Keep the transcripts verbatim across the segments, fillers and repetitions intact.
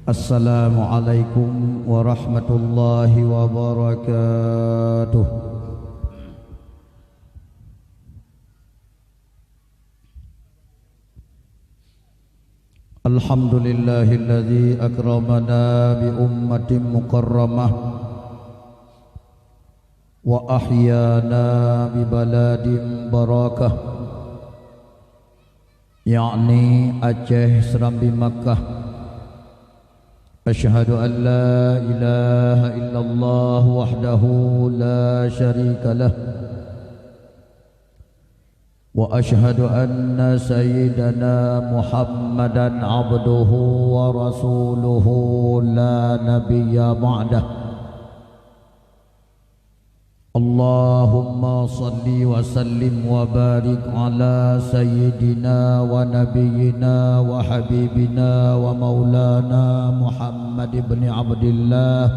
Assalamualaikum warahmatullahi wabarakatuh. Alhamdulillahilladzi akramana bi ummatin mukarramah wa ahyana bi baladin barakah, yakni Aceh Serambi Makkah. Asyhadu an la ilaha illallah wahdahu la syarika lah. Wa asyhadu anna sayyidana Muhammadan abduhu wa rasuluhu la nabiyya ba'dah. Allahumma salli wa sallim wa barik ala sayyidina wa nabiyyina wa habibina wa maulana Muhammad ibn Abdillah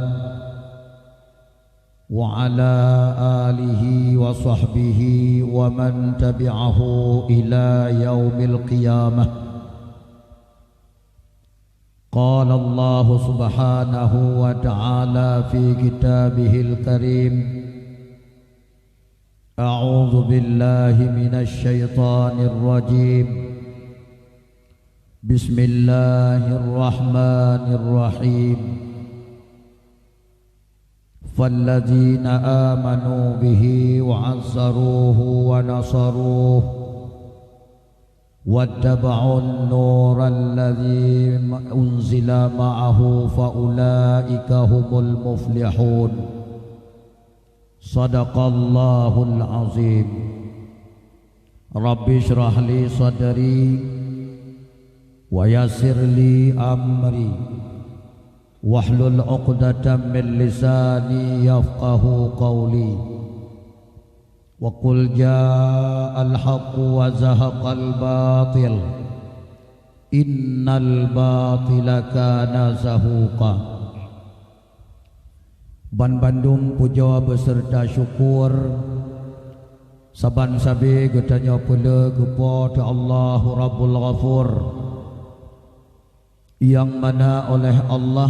wa ala alihi wa sahbihi wa man tabi'ahu ila yaumil qiyamah. Qala Allahu subhanahu wa ta'ala fi kitabihil karim, a'udzu billahi minasy syaithanir rajim. Bismillahirrahmanirrahim. Falladzina amanu bihi wa azzaruhu wa nasaruh wattaba'un nural ladzi unzila ma'ahu fa ulaika humul muflihun. Sadaqallahul azim. Rabbi shrah li sadri wa yassir li amri wahlul 'uqdatam min lisani yafqahu qawli. Wa qul ja'al haqqu wa zahaqal batil, innal batila kana zahuqa. Banbandum pujoe beuseureuta syukur saban sabe geutanyoe peuleueh keu Po teu Allah Rabbul Ghafur, nyang mana oleh Allah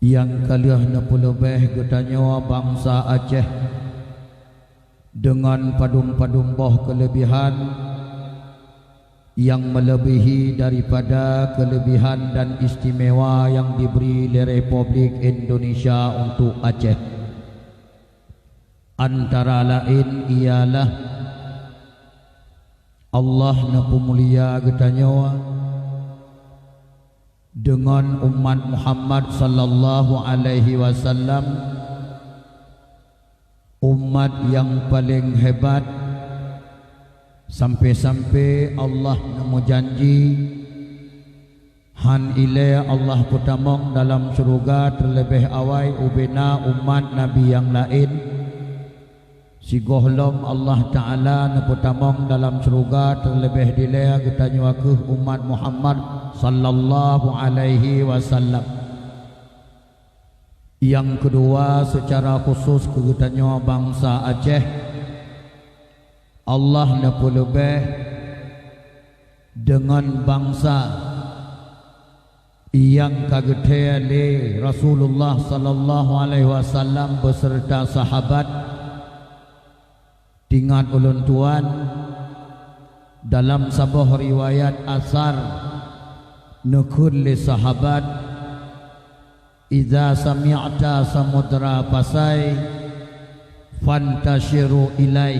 nyang ka lheueh neupeuleubeh geutanyoe bansa Aceh deungon padum-padum boh keuleubehan nyang meuleubihi daripada keuleubehan dan istimewa nyang dibri lé Republik Indonesia untuk Aceh. Antara laén ialah Allah neupeumulia geutanyoe deungon umat Muhammad sallallahu alaihi wasallam, umat nyang paleng hebat, sampai-sampai Allah neumeujanji, han ilée Allah peutamong dalam syeuruga teuleubeh awai ubena umat nabi nyang laén. Sigohlom Allah Ta'ala neupeutamong dalam syeuruga teuleubeh dilée geutanyoe kheueh umat Muhammad sallallahu alaihi wasallam. Nyang keudua, seucara khusos keu geutanyoe bansa Aceh, Allah neupeuleubeh deungon bansa nyang ka geuthée lé Rasulullah sallallahu alaihi wasallam beuseureuta sahabat. Tingat ulôn tuan, dalam saboh riwayat asar neukheun lé sahabat, "Idza sami'ta samudra Pasai, fantashiru ilaih,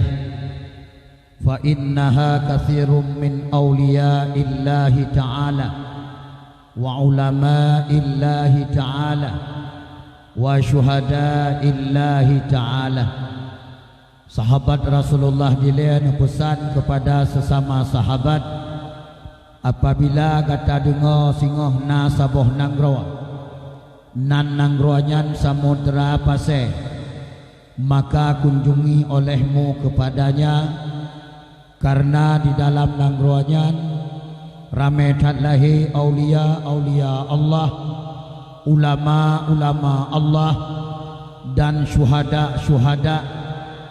fa innaha katsirun min auliya'illahi ta'ala, wa ulama'illahi ta'ala, wa syuhada'illahi ta'ala." Sahabat Rasulullah dilée neupeusan keupada seusama sahabat, "Apabila gata deungoe singoh na saboh nanggroe, nan nanggroe nyan samudra Pasai, maka kunjungi olehmu keupadanya, kareuna di dalam nanggroe nyan ramé that lahé aulia-aulia Allah, ulama-ulama Allah, dan syuhada-syuhada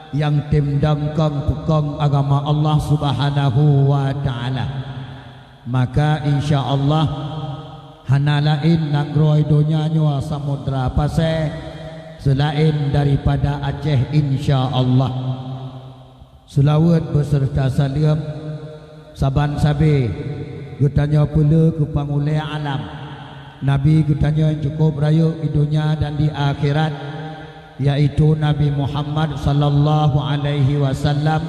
nyang tem dongkong peukong agama Allah Subhanahu wa Ta'ala. Maka, insya Allah, Hana laén nanggroe donya nyoe samudra pasé seulaén daripada Aceh, insya Allah. Seulaweuet beuseureuta saleuem saban sabe geutanyoe peuleueh keu pangulée alam, Nabi geutanyoe nyang cukôp rayeuk di donya dan di akhirat, yaitu Nabi Muhammad sallallahu alaihi wasallam,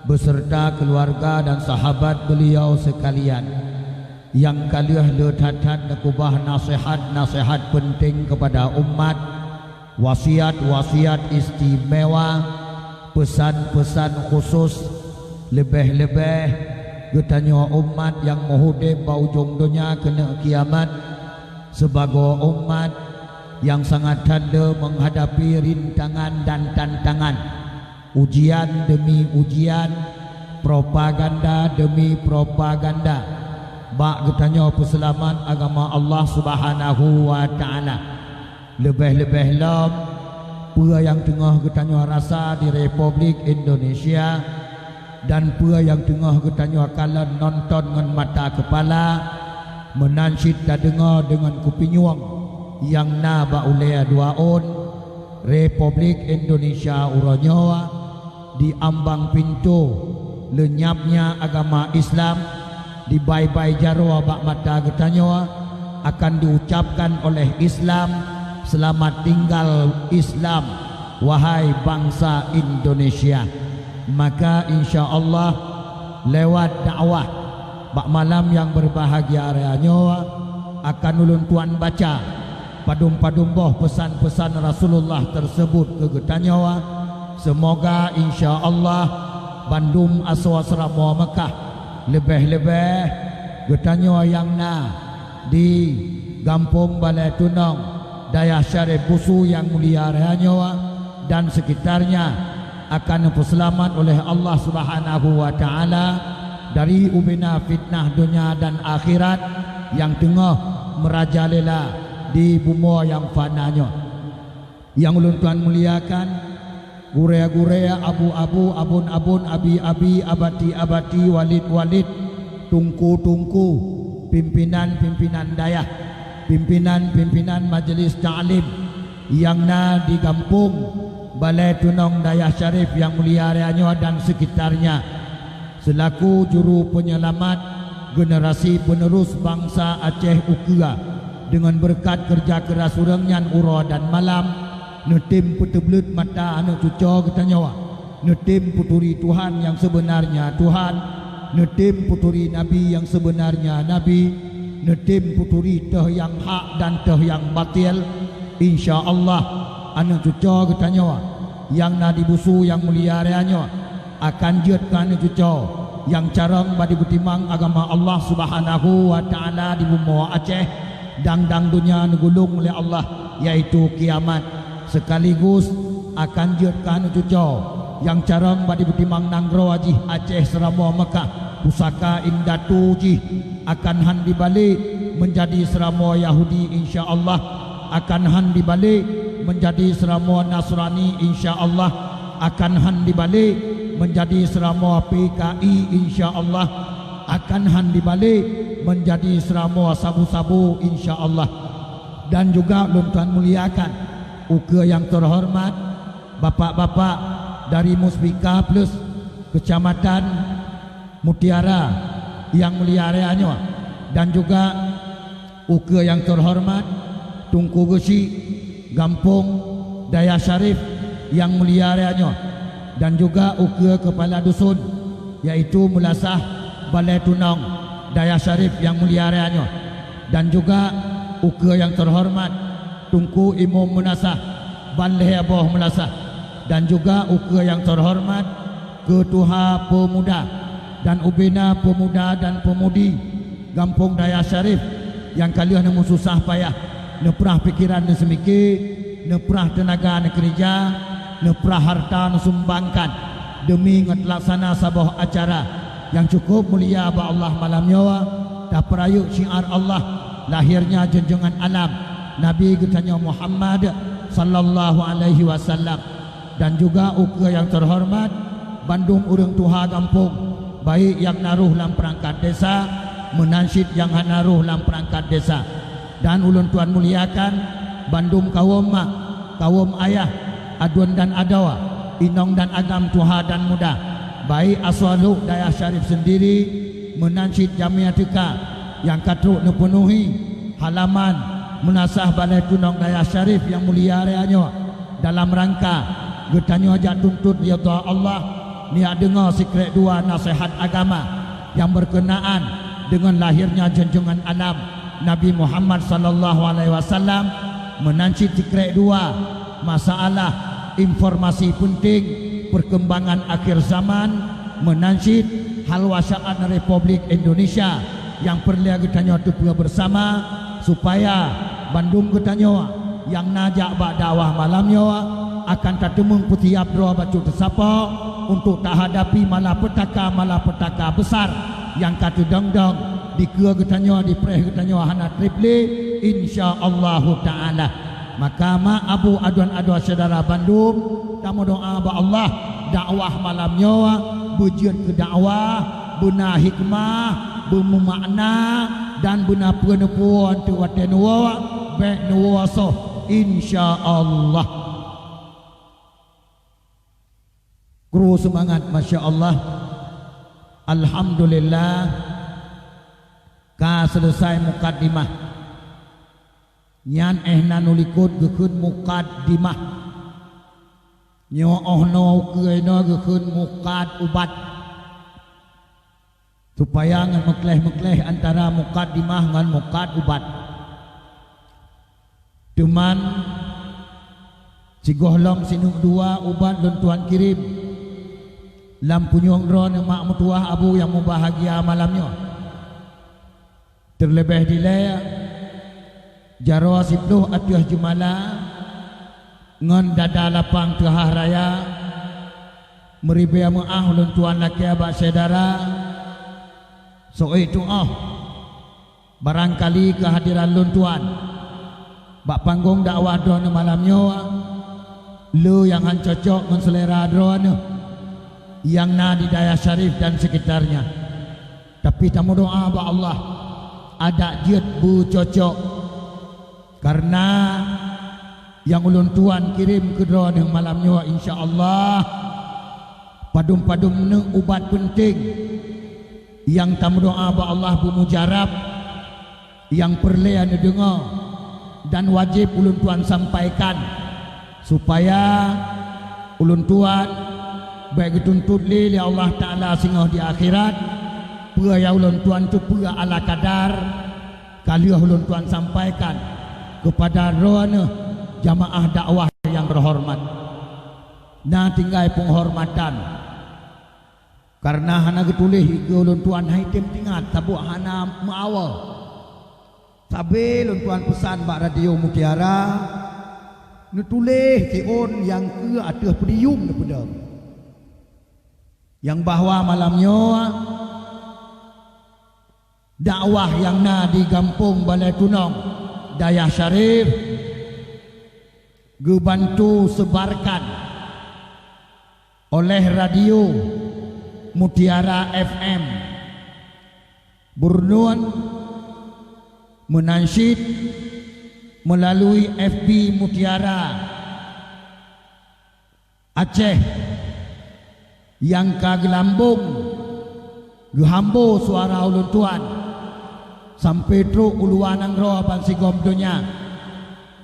beuseureuta keuluwarga dan sahabat beuliau seukalian. Nyang ka lheueh le that-that neukeubah naseuhat-naseuhat peunteng keupada umat, wasiat-wasiat istimewa, peusan-peusan khusos, leubeh-leubeh geutanyoe umat nyang meuhudeb bak ujong donya keuneuk kiamat, sibagoe umat nyang sangat that le meuhadapi rintangan dan tantangan, ujian demi ujian, propaganda demi propaganda, bak geutanyoe peuseulamat agama Allah Subhanahu wa Ta'ala. Leubeh-leubeh lom, peue nyang teungoh geutanyoe rasa di Republik Indonesia, dan peue nyang teungoh geutanyoe kalon nonton ngon mata keupala, meunan cit tadeungoe deungon kupinyueng nyang na bak ulée dua ôn, Republik Indonesia uroe nyoe di ambang pintoe leunyapnya agama Islam, di bai-bai jaroe bak mata geutanyoe akan diucapkan oleh Islam, "Selamat tinggal Islam, wahai bangsa Indonesia." Maka, insya Allah, lewat dakwah bak malam nyang beubahgia raya nyoe akan ulôn tuan baca padum-padum boh peusan-peusan Rasulullah teuseubut keu geutanyoe. Seumoga, insya Allah, bandum asoe seuramoe Meukah, leubeh-leubeh geutanyoe nyang na di Gampông Balai Tunong, Dayah Syarif Busu nyang mulia raya nyoe dan sekitarnya, akan neupeuseulamat oleh Allah Subhanahu wa Ta'ala dari ubena fitnah donya dan akhirat nyang teungoh meurajalela di bumoe nyang fana nyoe. Nyang ulôn tuan muliakan, gurée-gurée, abu-abu, abon-abon, abi-abi, abati-abati, walid-walid, tungku-tungku, pimpinan-pimpinan dayah, pimpinan-pimpinan majeulis taklim nyang na di Gampông Balai Tunong Dayah Syarif nyang mulia raya nyoe dan sekitarnya, seulaku juru peunyeulamat generasi peuneurus bansa Aceh ukeue. Deungon beureukat keureuja keuras ureuëng nyan uroe dan malam, neutem peuteubleuet mata aneuëk cucoe geutanyoe, neutem peuturi Tuhan nyang seubeunarnya Tuhan, neutem peuturi Nabi nyang seubeunarnya Nabi, neutem peuturi teuh nyang hak dan teuh nyang batil. Insya Allah, aneuëk cucoe geutanyoe nyang na di Busu nyang mulia raya nyoe akan jeuet keu aneuëk cucoe nyang carông bak jipeutimang agama Allah Subhanahu wa Ta'ala di bumoe Aceh, dang-dang donya neugulong lé Allah, yaitu kiamat. Sekaligus akan jeuet keu aneuëk cucoe nyang carông bak jipeutimang nanggroe jih Aceh seuramoe Meukah, pusaka indatu jih akan hán dibalek meunjadi seuramoe Yahudi, insya Allah, akan hán dibalek meunjadi seuramoe Nasrani, insya Allah, akan hán dibalek meunjadi seuramoe P K I, insya Allah, akan hán dibalek meunjadi seuramoe sabu-sabu, insya Allah. Dan juga ulôn tuan muliakan ukeue nyang teuhoreumat bapak-bapak dari Muspika Plus Keucamatan Mutiara nyang mulia raya nyoe, dan juga ukeue nyang teuhoreumat Teungku Geuchik Gampông Dayah Syarif nyang mulia raya nyoe, dan juga ukeue keupala dusun, yaitu meulasah Balai Tunong Dayah Syarif nyang mulia raya nyoe, dan juga ukeue nyang teuhoreumat Teungku Imum Meunasah ban lhée boh meulasah, dan juga ukeue nyang teuhoreumat Keutuha Peumuda dan ubena peumuda dan peumudi Gampông Dayah Syarif nyang ka lheueh neumeususah payah, neuprah pikeran neuseumike, neuprah teunaga neukeureuja, neuprah hareuta neusumbangkan deumi ngon teulaksana saboh acara nyang cukôp mulia bak Allah malam nyoe, tapeurayeuk syiar Allah, lahirnya junjungan alam, Nabi geutanyoe Muhammad sallallahu alaihi wasallam. Dan juga ukeue nyang teuhoreumat bandum ureuëng tuha gampông, baik nyang na rôh lam peurangkat desa, meunan cit nyang hana rôh lam peurangkat desa. Dan ulôn tuan muliakan bandum kawöm mak, kawöm ayah, aduen dan adoe, inong dan agam tuha dan muda, baik asoe lhok dayah Syarif seundiri, meunan cit jamé teuka nyang ka trok neupeunuhi halaman meunasah balée tunong dayah Syarif nyang mulia raya nyoe. Dalam rangka geutanyoe jak tuntot ridha Allah, neujak deungoe sikrék dua naseuhat agama nyang beurkeunaan deungon lahérnya junjungan alam Nabi Muhammad sallallahu alaihi wasallam, meunan cit sikrék dua masalah informasi peunténg peurkembangan akhir zaman, meunan cit hal wasya'an Republik Indonesia nyang peureulée geutanyoe teupeue beusama, supaya bandum geutanyoe nyang na jak bak dakwah malam nyoe akan tateumeung peusiab droe bacut teusapo untuk tahadapi malapetaka-malapetaka besar nyang ka teudong-dong dikeue geutanyoe, dipreh geutanyoe hana treb lé, insya Allahu taala. Maka mak, abu, aduen adoe syedara bandum, tameudoa bak Allah, dakwah malam nyoe beujeuet keu dakwah beuna hikmah, beumeumakna, dan beuna peue neupuwoe teuk watée neuwoe, bék neuwoe soh, insya Allah. Kru seumangat, masya Allah. Alhamdulillah, ka seuleusai mukadimah. Nyan éh na neulikot geukheun mukadimah. Nyoe óh noe ukeue inoe geukheun mukad ubat, supaya ngon meukleh-meukleh antara mukadimah ngon mukad ubat. Teuman sigohlom sineuk dua ubat lôn tuan kirém lam punyueng droeneuh mak meutuwah abu nyang mubahgia malam nyoe. Teuleubeh dilée jaroe siploh ateueh jeumala ngon dada lapang teuhah raya, meuribée meuáh ulôn tuan lakée bak syedara. Soe tuoh barangkali keuhadiran lôn tuan bak panggong dakwah droeneuh malam nyoe le nyang han cocok ngon seulera droeneuh nyang na di dayah Syarif dan sekitarnya. Tapi tameudoa bak Allah, adak jeuet beucocok. Kareuna nyang ulôn tuan kirém keu droeneuh malam nyoe, insya Allah, padum-padum neuk ubat peunténg nyang tameudoa bak Allah beumujarab, nyang peureulée neudeungoe dan wajéb ulôn tuan sampaikan, supaya ulôn tuan bék geutuntot lé, lé Allah Taala singoh di akhirat, peue nyang ulôn tuan teupeue ala kadar ka lheueh ulôn tuan sampaikan keupada droeneuh jamaah dakwah nyang teuhoreumat. Na tinggai peunghormatan. Kareuna hana geutuléh ikeue ulôn tuan hai tem tingat, saboh hana meuawa. Sabe lôn tuan peusan bak Radio Mutiara, neutuléh siôn nyang keue ateueh podium neupeudong. Nyang bahwa malam nyoe, dakwah nyang na di Gampông Balai Tunong, Dayah Syarif, geubantu seubarkan oleh Radio Mutiara F M Burnun, meunan cit meulalui F B Mutiara Aceh nyang ka geulambong geuhambo suara ulôn tuan sampoe trok u luwa nanggroe bansigom donya.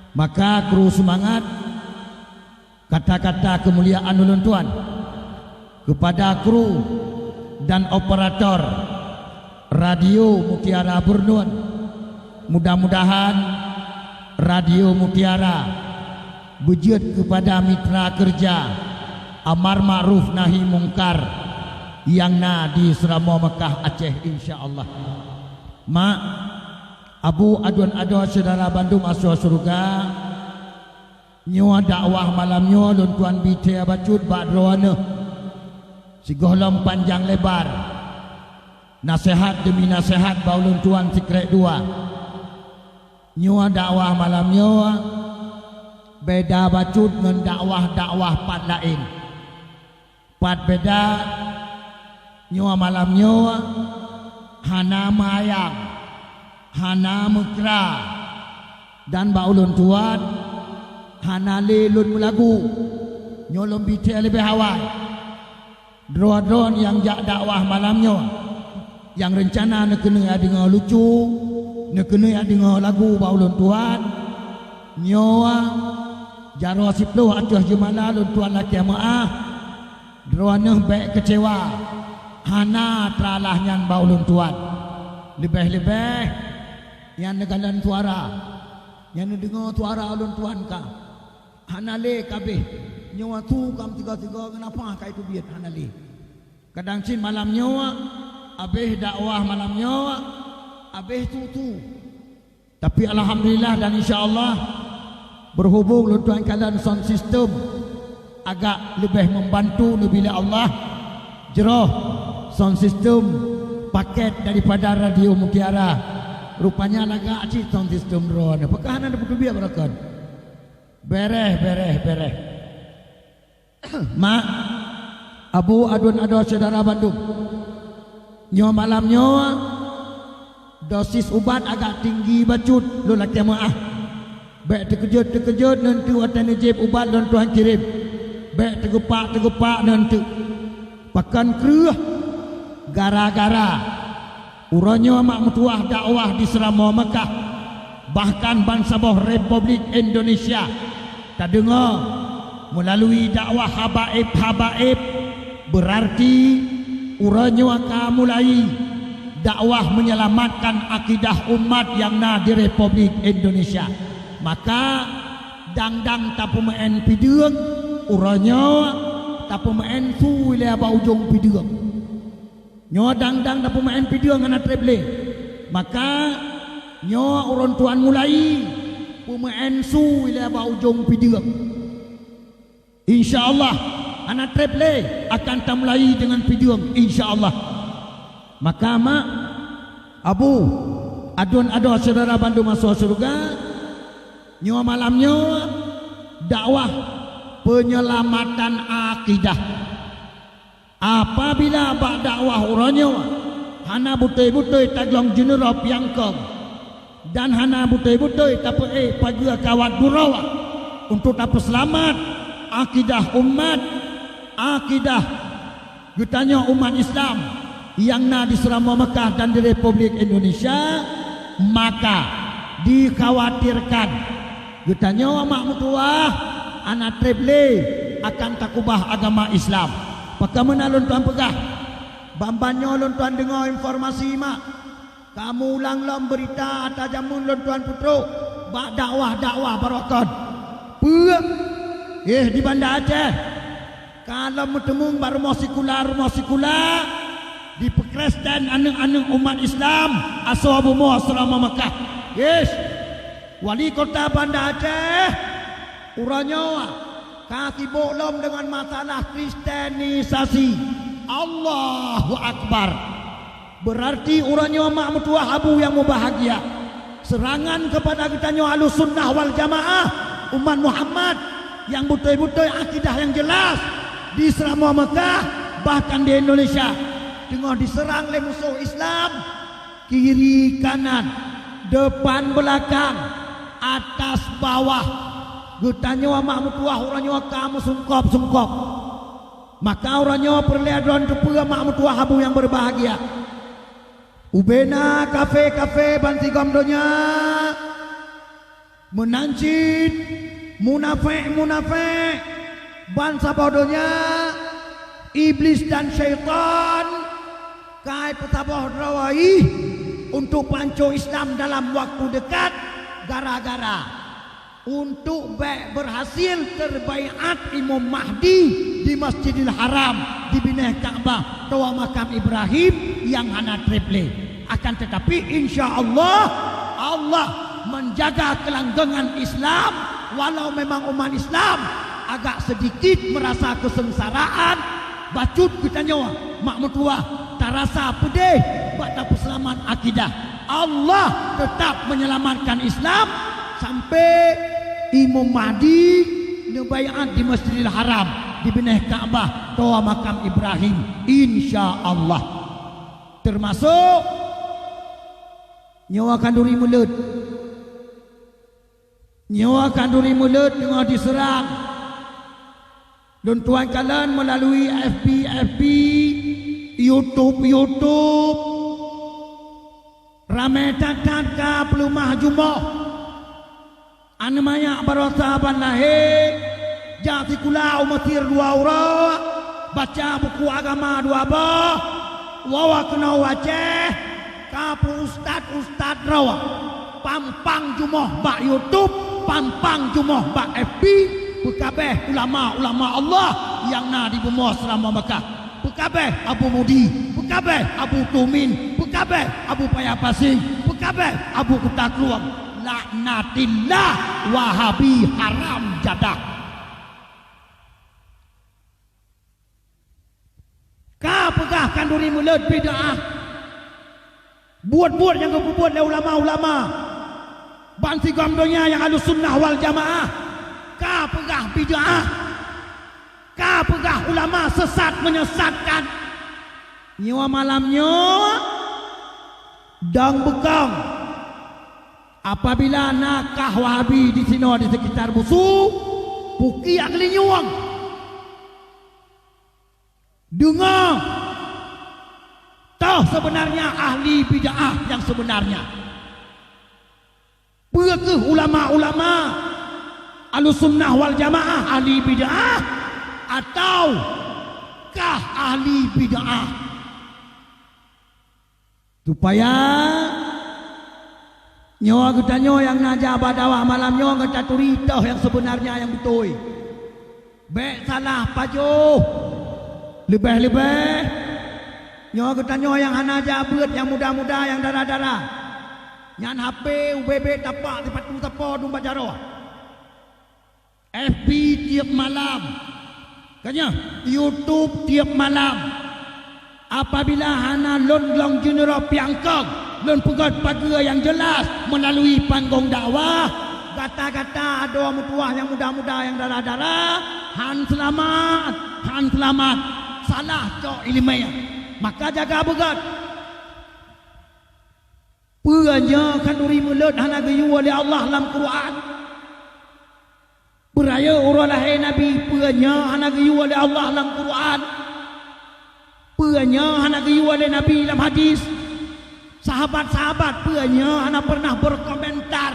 Maka kru seumangat, kata-kata keumuliaan ulôn tuan keupada kru dan operator Radio Mutiara Burnun. Mudah-mudahan Radio Mutiara beujeuet keupada mitra keureuja amar ma'ruf nahi mungkar nyang na di Seuramoe Meukah Aceh, insya Allah. Mak, abu, aduen adoe syedara bandum asoe syeuruga, nyoe dakwah malam nyoe lôn tuan bi thée bacut bak droeneuh sigohlom panjang lebar, naseuhat deumi naseuhat bak ulôn tuan sikrék dua. Nyoe dakwah malam nyoe beda bacut ngon dakwah-dakwah pat laén. Pat beda, nyoe malam nyoe hana meuyang, hana meukra, dan bak ulôn tuan hana lé lôn meulagu. Nyoe lôn bithée leubeh awai. Droe-droe nyang jak dakwah malam nyoe, nyang reuncana neukeuneuk deungoe lucu, neukeuneuk deungoe lagu bak ulôn tuan, nyoe jaroe siplôh ateueh jeumala lôn tuan lakée meuáh. Droeneuh bék keucewa, hana teuralah nyan bak ulôn tuan. Leubeh-leubeh nyang neukalon suara, nyang neudeungoe suara ulôn tuan ka. Hana lé kabéh, nyoe su kam sigoe-sigoe ngon apah ka iteubiet, hana lé. Kadang cit malam nyoe, abéh dakwah malam nyoe, abéh su-su. Tapi alhamdulillah dan insya Allah, berhubung lôn tuan kalon sound system agak leubeh membantu neubila Allah, jroh sound system paket daripada Radio Mutiara. Rupanya lagak cit sound system droeneuh. Pakon hana neupeubiet barokon. Bereh, bereh, bereh. Mak, abu, aduen adoe syedara bandum. Nyoe malam nyoe, dosis ubat agak tinggi bacut lôn lakée meuáh. Bék teukeujot-teukeujot neunteuk watée neujieb ubat lôn tuan kirém. Bék teugeupak-teugeupak neunteuk. Pakon kreueh? Gara-gara uroe nyoe mak meutuwah dakwah di Seuramoe Meukah, bahkan bansaboh Republik Indonesia tadeungoe meulalui dakwah habaib-habaib, beurarti uroe nyoe ka mulai dakwah menyelamatkan akidah umat nyang na di Republik Indonesia. Maka, dang-dang tapeumeu'en pideueng, uroe nyoe tapeumeu'en su ilée bak ujong pideueng. Nyoe dang-dang tapeumeu'en pideueng hana treb lé. Maka, nyoe uroe tuan mulai peumeu'en su ilée bak ujong pideueng. Insya Allah, hana treb lé akan tamulai deungon pideueng, insya Allah. Maka mak, abu, aduen adoe syedara bandum asoe syeuruga, nyoe malam nyoe dakwah peunyelamatan akidah. Apabila bak dakwah uroe nyoe hana beutôi-beutôi taglong jeuneurop nyang kong, dan hana beutôi-beutôi tapeuék pageue kawat duroe untuk tapeuseulamat akidah umat, akidah geutanyoe umat Islam nyang na di Seuramoe Meukah dan di Republik Indonesia, maka dikhawatirkan geutanyoe mak meutuwah hana treb lé akan takubah agama Islam. Pakon meunan lôn tuan peugah, ban-ban nyoe lôn tuan deungoe informasi mak. Kamoe ulang lom beurita ata jameun lôn tuan peutrok bak dakwah-dakwah barokon. Peue? Eh, di Banda Aceh, ka lom meuteumeung bak rumoh sikula-rumoh sikula, dipeukresten aneuëk-aneuëk umat Islam asoe bumoe Seuramoe Meukah. Yes, wali kota Banda Aceh uroe nyoe ka sibok lom deungon masalah kristenisasi. Allahu Akbar! Beurarti uroe nyoe mak meutuwah abu nyang mubahgia. Seurangan keupada geutanyoe Ahlussunnah wal Jamaah, umat Muhammad nyang beutôi-beutôi akidah nyang jeulaih di Seuramoe Meukah, bahkan di Indonesia, teungoh diseurang lé musoh Islam, kiri kanan, depan beulakang, atas bawah. Geutanyoe mak meutuwah uroe nyoe ka meusungkop-sungkop. Maka uroe nyoe peureulée droe teupeue mak meutuwah abu nyang beubahgia. Ubena kafé-kafé bansigom donya, meunan cit munafék-munafék bansaboh donya, Iblih dan syaitan ka peusaboh droe jih untuk panco Islam dalam waktu dekat, gara-gara untuk bék beurhasil teubaiát Imam Mahdi di Masjidil Haram, di binéh Ka'bah, toa makam Ibrahim nyang hana treb lé. Akan teutapi, insya Allah, Allah menjaga keulanggengan Islam, walau memang umat Islam agak sedikit merasa kesengsaraan, bacut geutanyoe mak meutuwah tarasa peudeh bak tapeuseulamat akidah. Allah teutap menyelamatkan Islam sampai Imam Mahdi neubaiát di Masjidil Haram, di binéh Ka'bah, toa makam Ibrahim, insya Allah. Termasuk Nyoe khanduri meuleuet. Nyoe khanduri meuleuet teungoh jiseurang. Lôn tuan kalon meulalu F B, F B, YouTube, YouTube. Ramé that-that ka peuleumah jumoh. Aneuk manyak baroesa ban lahé, jak sikula u Mesir dua uroe, baca buku agama dua boh, woe keunoe u Aceh, ka peu ustaz-ustaz droe, pampang jumoh bak YouTube, pampang jumoh bak F B, peukabeh ulama-ulama Allah nyang na di bumoe Seuramoe Meukah. Peukabeh Abu Mudi, peukabeh Abu Tumin, peukabeh Abu Paya Pasing, peukabeh Abu Kuta Krueng. Laknatillah, Wahabi haram jadah. Ka peugah khanduri meuleuet bid'ah. Buet-buet nyang geupeubuet lé ulama-ulama bansigom donya nyang Ahlussunnah wal Jamaah, ka peugah bid'ah, ka peugah ulama sesat menyesatkan. Nyoe malam nyoe dong beukong. Apabila na kah Wahabi disinoe di sekitar busu, pukiak geulinyueng. Deungoe! Toh seubeunarnya ahli bid'ah nyang seubeunarnya? Peue kheueh ulama-ulama Ahlussunnah wal Jamaah ahli bid'ah atawa kah ahli bid'ah? Supaya nyoe geutanyoe nyang na jak bak dakwah malam nyoe geutaturi toh nyang seubeunarnya nyang beutôi. Bék salah pajoh. Leubeh-leubeh nyoe geutanyoe nyang hana jak beuet, nyang muda-muda, nyang dara-dara. Nyan H P ubé-bé tapak sipatu sapo dum bak jaroe. F B tieb malam. Ka nyoe, YouTube tieb malam. Apabila hana lôn lông jeuneurôh piang kong, lôn peugét pageue nyang jeulaih meulalui panggong dakwah, gata-gata adoe meutuwah nyang muda-muda, nyang dara-dara, han seulamat, han seulamat. Salah cok iéleumé. Maka jaga beugét. Peue nyoe khanduri meuleuet hana geuyue lé Allah lam Quran? Peurayeuk uroe lahé Nabi, peue nyoe hana geuyue lé Allah lam Quran? Peue nyoe hana geuyue lé Nabi lam hadis? Sahabat-sahabat, peue nyoe hana pernah berkomentar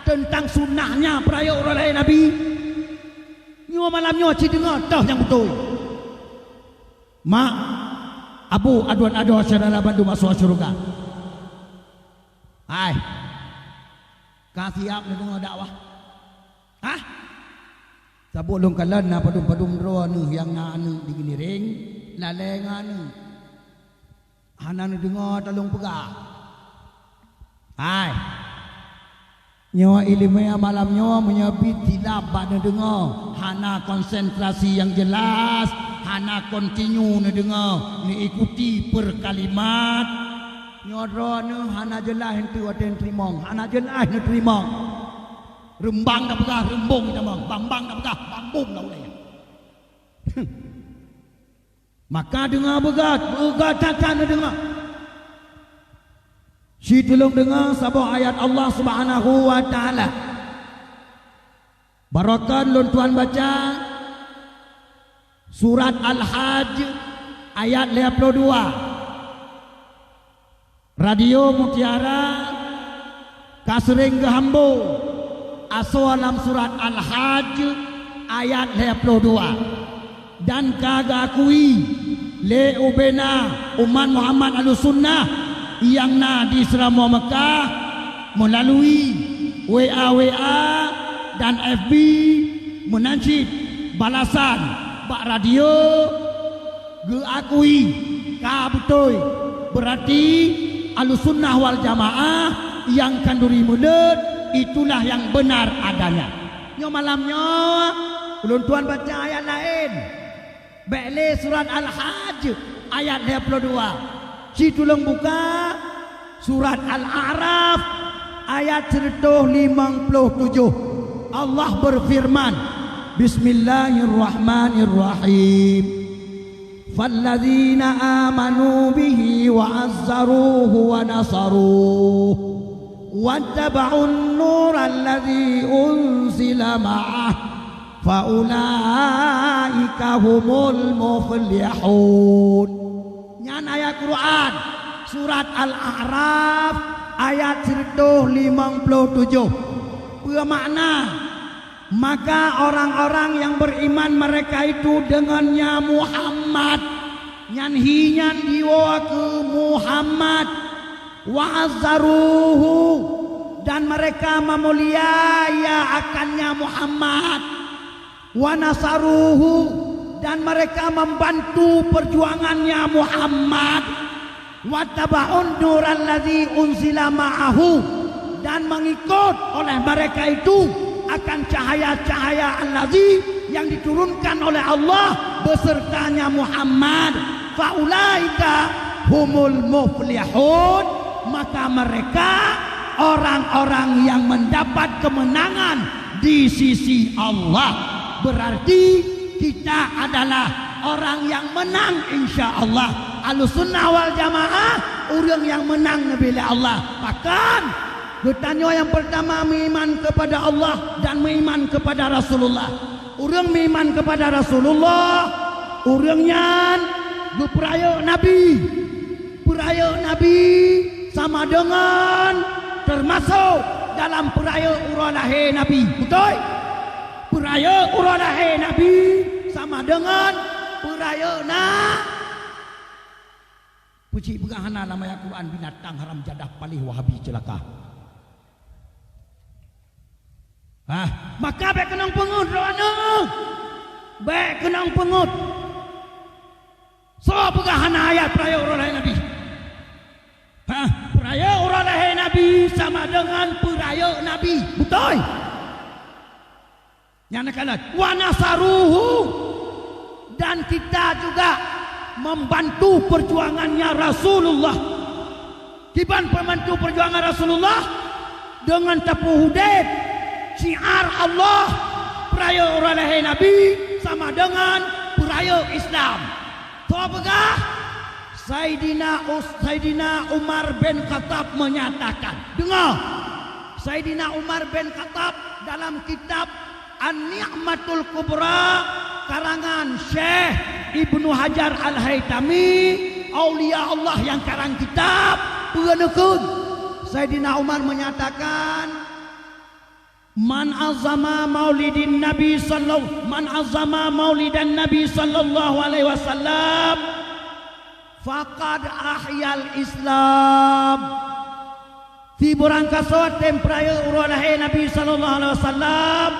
teuntang sunnahnya peurayeuk uroe lahé Nabi? Nyoe malam nyoe ci deungoe toh nyang beutôi. Mak, abu, aduen adoe syedara bandum asoe syeuruga. Hai, ka siab neudeungoe dakwah? Hah? Saboh lôn kalon na padum-padum droeneuh nyang na aneuëk di Geuniréng, lalée ngon aneuëk. Hana neudeungoe talông peugah. Hai, nyoe iéleumé malam nyoe meunyoe biet silab bak neudeungoe, hana konsentrasi nyang jeulaih, hana kontinu neudeungoe, neuikuti per kalimat. Nyoe droeneuh hana jeulaih enteuk watée neuteurimong, hana jeulaih neuteurimong. Reumbang tapeugah reumbong tamong, bambang tapeugah bambong taulée. Maka deungoe beugét, beugét that-that neudeungoe. Siteulông deungoe saboh ayat Allah Subhanahu wa Taala. Baroekon lôn tuan baca surat Al-Hajj ayat lhée ploh dua. Radio Mutiara ka seuréng geuhambo asoe lam surat Al-Hajj ayat lhée ploh dua, dan ka geuakui lé ubena umat Muhammad Ahlussunnah nyang na di Seuramoe Meukah meulalui W A W A dan F B meunan cit balasan bak radio geuakui ka beutôi, beurati Ahlussunnah wal Jamaah nyang khanduri meuleuet itulah nyang beunar adanya. Nyoe malam nyoe ulôn tuan baca ayat laén. Bék lé surat Al-Hajj ayat lhée ploh dua. Cit tulông buka surat Al-A'raf ayat sireutoh limong ploh tujoh. Allah beufeureuman, "Bismillahirrahmanirrahim. Falladzina amanu bihi wa azzaruhu wa nasaruh." واتبعوا النور الذي أنزل معه فأولئك هم المفلحون. Nyan ayat Quran, surat Al-A'raf, ayat sireutoh limong ploh tujoh. Peue makna? Maka orang-orang yang beriman mereka itu dengan Nya Muhammad, nyan hi nyan jiwoe keu Muhammad, wa azzaruhu, dan mereka memuliakan Nya Muhammad, wa nasaruhu, dan mereka membantu perjuangan Nya Muhammad. Wattaba'un nural ladzi unzila ma'ahu, dan mengikut oleh mereka itu akan cahaya-cahaya allazi yang diturunkan oleh Allah besertanya Muhammad. Faulaika humul muflihun, maka mereka orang-orang yang mendapat kemenangan di sisi Allah. Berarti kita adalah orang yang menang, insya Allah. Ahlussunnah wal Jamaah, ureuëng nyang meunang neubi lé Allah. Pakon? Geutanyoe nyang peurtama meuiman keupada Allah dan meuiman keupada Rasulullah. Ureuëng meuiman keupada Rasulullah, ureuëng nyan geupeurayeuk Nabi. Peurayeuk Nabi sama deungon teumasok dalam peurayeuk uroe lahé Nabi. Beutôi? Peurayeuk uroe lahé Nabi sama deungon peurayeuk na. Peucit peugah hana lam ayat Quran, binatang haram jadah paléh Wahabi ceulaka. Hah, maka bék keunong peungeut droeneuh. Bék keunong peungeut. Soe peugah hana ayat peurayeuk uroe lahé Nabi? Hah, peurayeuk uroe lahé Nabi sama deungon peurayeuk Nabi. Beutôi? Nyan ka lheueh. Wa nasaruhu, dan kita juga membantu perjuangannya Rasulullah. Kiban peubantu perjuangan Rasulullah? Deungon tapeuudeb syiar Allah, peurayeuk uroe lahé Nabi sama deungon peurayeuk Islam. Soe peugah? Saidina Us-, Saidina Umar bin Khattab menyatakan. Deungoe, Saidina Umar bin Khattab dalam kitab An-Ni'matul Kubra karangan Syekh Ibnu Hajar Al-Haitami, aulia Allah nyang karang kitab, peue neukheun? Saidina Umar menyatakan, "Man azama maulidin Nabi sallallahu, man azama maulidan Nabi sallallahu alaihi wasallam, faqad ahyal Islam." Siburang kasoe tem peurayeuk uroe lahé Nabi sallallahu alaihi wasallam,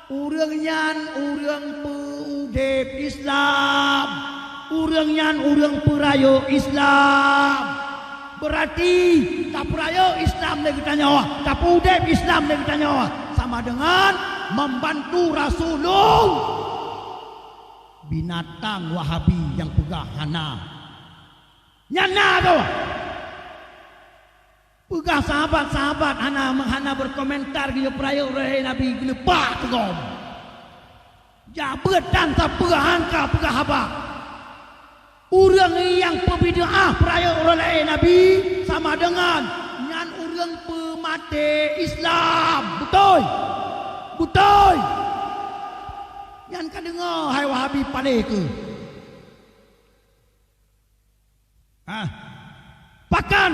ureuëng nyan ureuëng peuudeb Islam. Ureuëng nyan ureuëng peurayeuk Islam. Beurati tapeurayeuk Islam lé geutanyoe, tapeuudeb Islam lé geutanyoe, sama deungon membantu Rasulullah. Binatang Wahabi nyang peugah hana. Nyan na tu. Peugah sahabat-sahabat hana, hana berkomentar geuyue peurayeuk uroe lahé Nabi, geuleupah teugom. Jak beuet tan sapeue han ka peugah haba. Ureuëng nyang peubid'ah peurayeuk uroe lahé Nabi sama deungon nyan ureuëng peumaté Islam. Beutôi? Beutôi? Nyan ka deungoe hai Wahabi paléh keuh. Hah? Pakon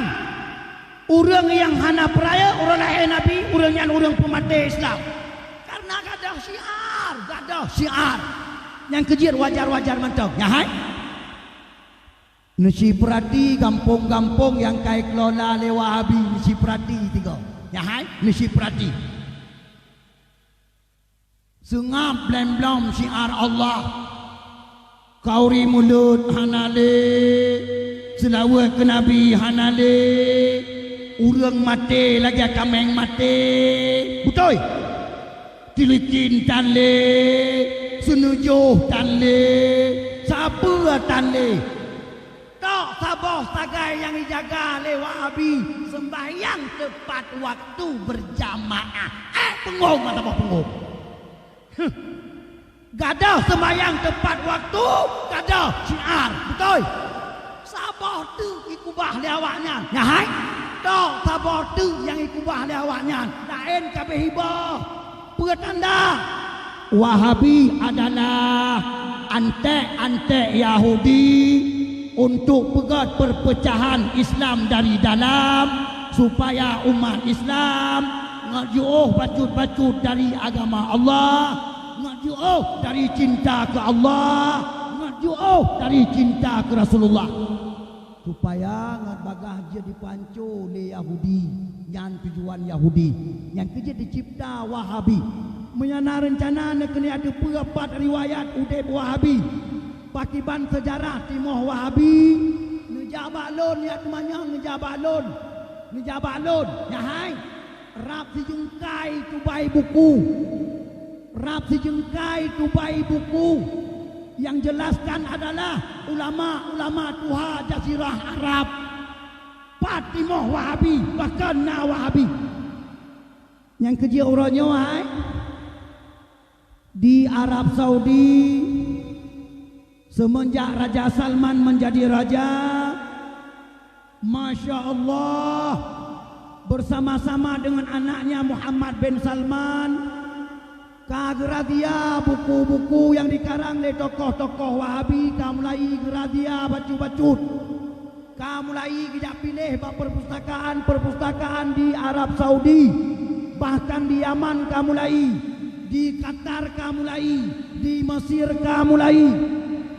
ureuëng nyang hana peurayeuk uroe lahé Nabi, ureuëng nyan ureuëng peumaté Islam? Karena gadôh syiar, gadôh syiar. Nyang keujeuet wajar-wajar mantong. Nyan hai? Neusipeurati gampông-gampông nyang ka jikelola lé Wahabi, neusipeurati tigoe. Nyan hai? Neusipeurati. Seungab blém-blom syiar Allah. Khauri mulod hana lé, seulaweuet keu Nabi hana lé, ureuëng maté lagée kaméng maté. Beutôi? Tilikin tan lé, seunujoh tan lé, sapeue tan lé. Tok saboh sagai nyang jijaga lé Wahabi, seumbahyang teupat waktu beurjamaah. Ék peungong atawa peungong? Huh. Gadôh seumbahyang teupat waktu, gadôh syiar. Beutôi? Saboh teuk jikeubah lé awaknyan. Nyan hai? Tok saboh teuk nyang jikeubah lé awaknyan, laén ka abéh jiboh. Peue tanda? Wahabi adalah anték-anték Yahudi untuk peugét perpecahan Islam dari dalam, supaya umat Islam ngon jiôh bacut-bacut dari agama Allah, ngon jiôh dari cinta keu Allah, ngon jiôh dari cinta keu Rasulullah. Supaya ngon bagaih jeuet jipanco lé Yahudi, nyan tujuan Yahudi, nyang keu jeuet jicipta Wahabi. Meunyoe na reuncana neukeuneuk ateupeue pat riwayat udeb Wahabi, pakiban seujarah timoh Wahabi, neujak bak lôn, ya teumanyong, neujak bak lôn, neujak bak lôn, nyan hai. Rab sijeungkai tubai buku. Rab sijeungkai tubai buku nyang jelaskan adalah ulama-ulama tuha jazirah Arab. Pat timoh Wahabi, pakon na Wahabi. Nyang keu jeuet uroe nyoe hai, di Arab Saudi, semenjak Raja Salman menjadi raja, Masya Allah, bersama-sama dengan anaknya Muhammad bin Salman, ka geurazia buku-buku nyang dikarang lé tokoh-tokoh Wahabi, ka mulai geurazia bacut-bacut. Ka mulai geujak piléh bak perpustakaan-perpustakaan di Arab Saudi, bahkan di Yaman ka mulai, di Qatar ka mulai, di Mesir ka mulai.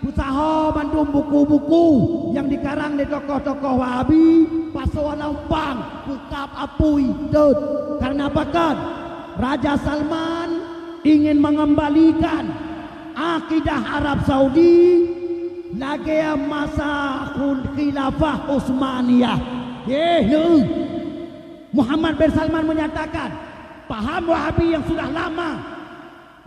Peusaho mandum buku-buku nyang dikarang lé tokoh-tokoh Wahabi, pasoe lam pang, peukab apui, dot. Karena pakon? Raja Salman ingin mengembalikan akidah Arab Saudi lagée masa khul-, khilafah Utsmaniyah. Yeh, leu. Muhammad bin Salman menyatakan, paham Wahabi yang sudah lama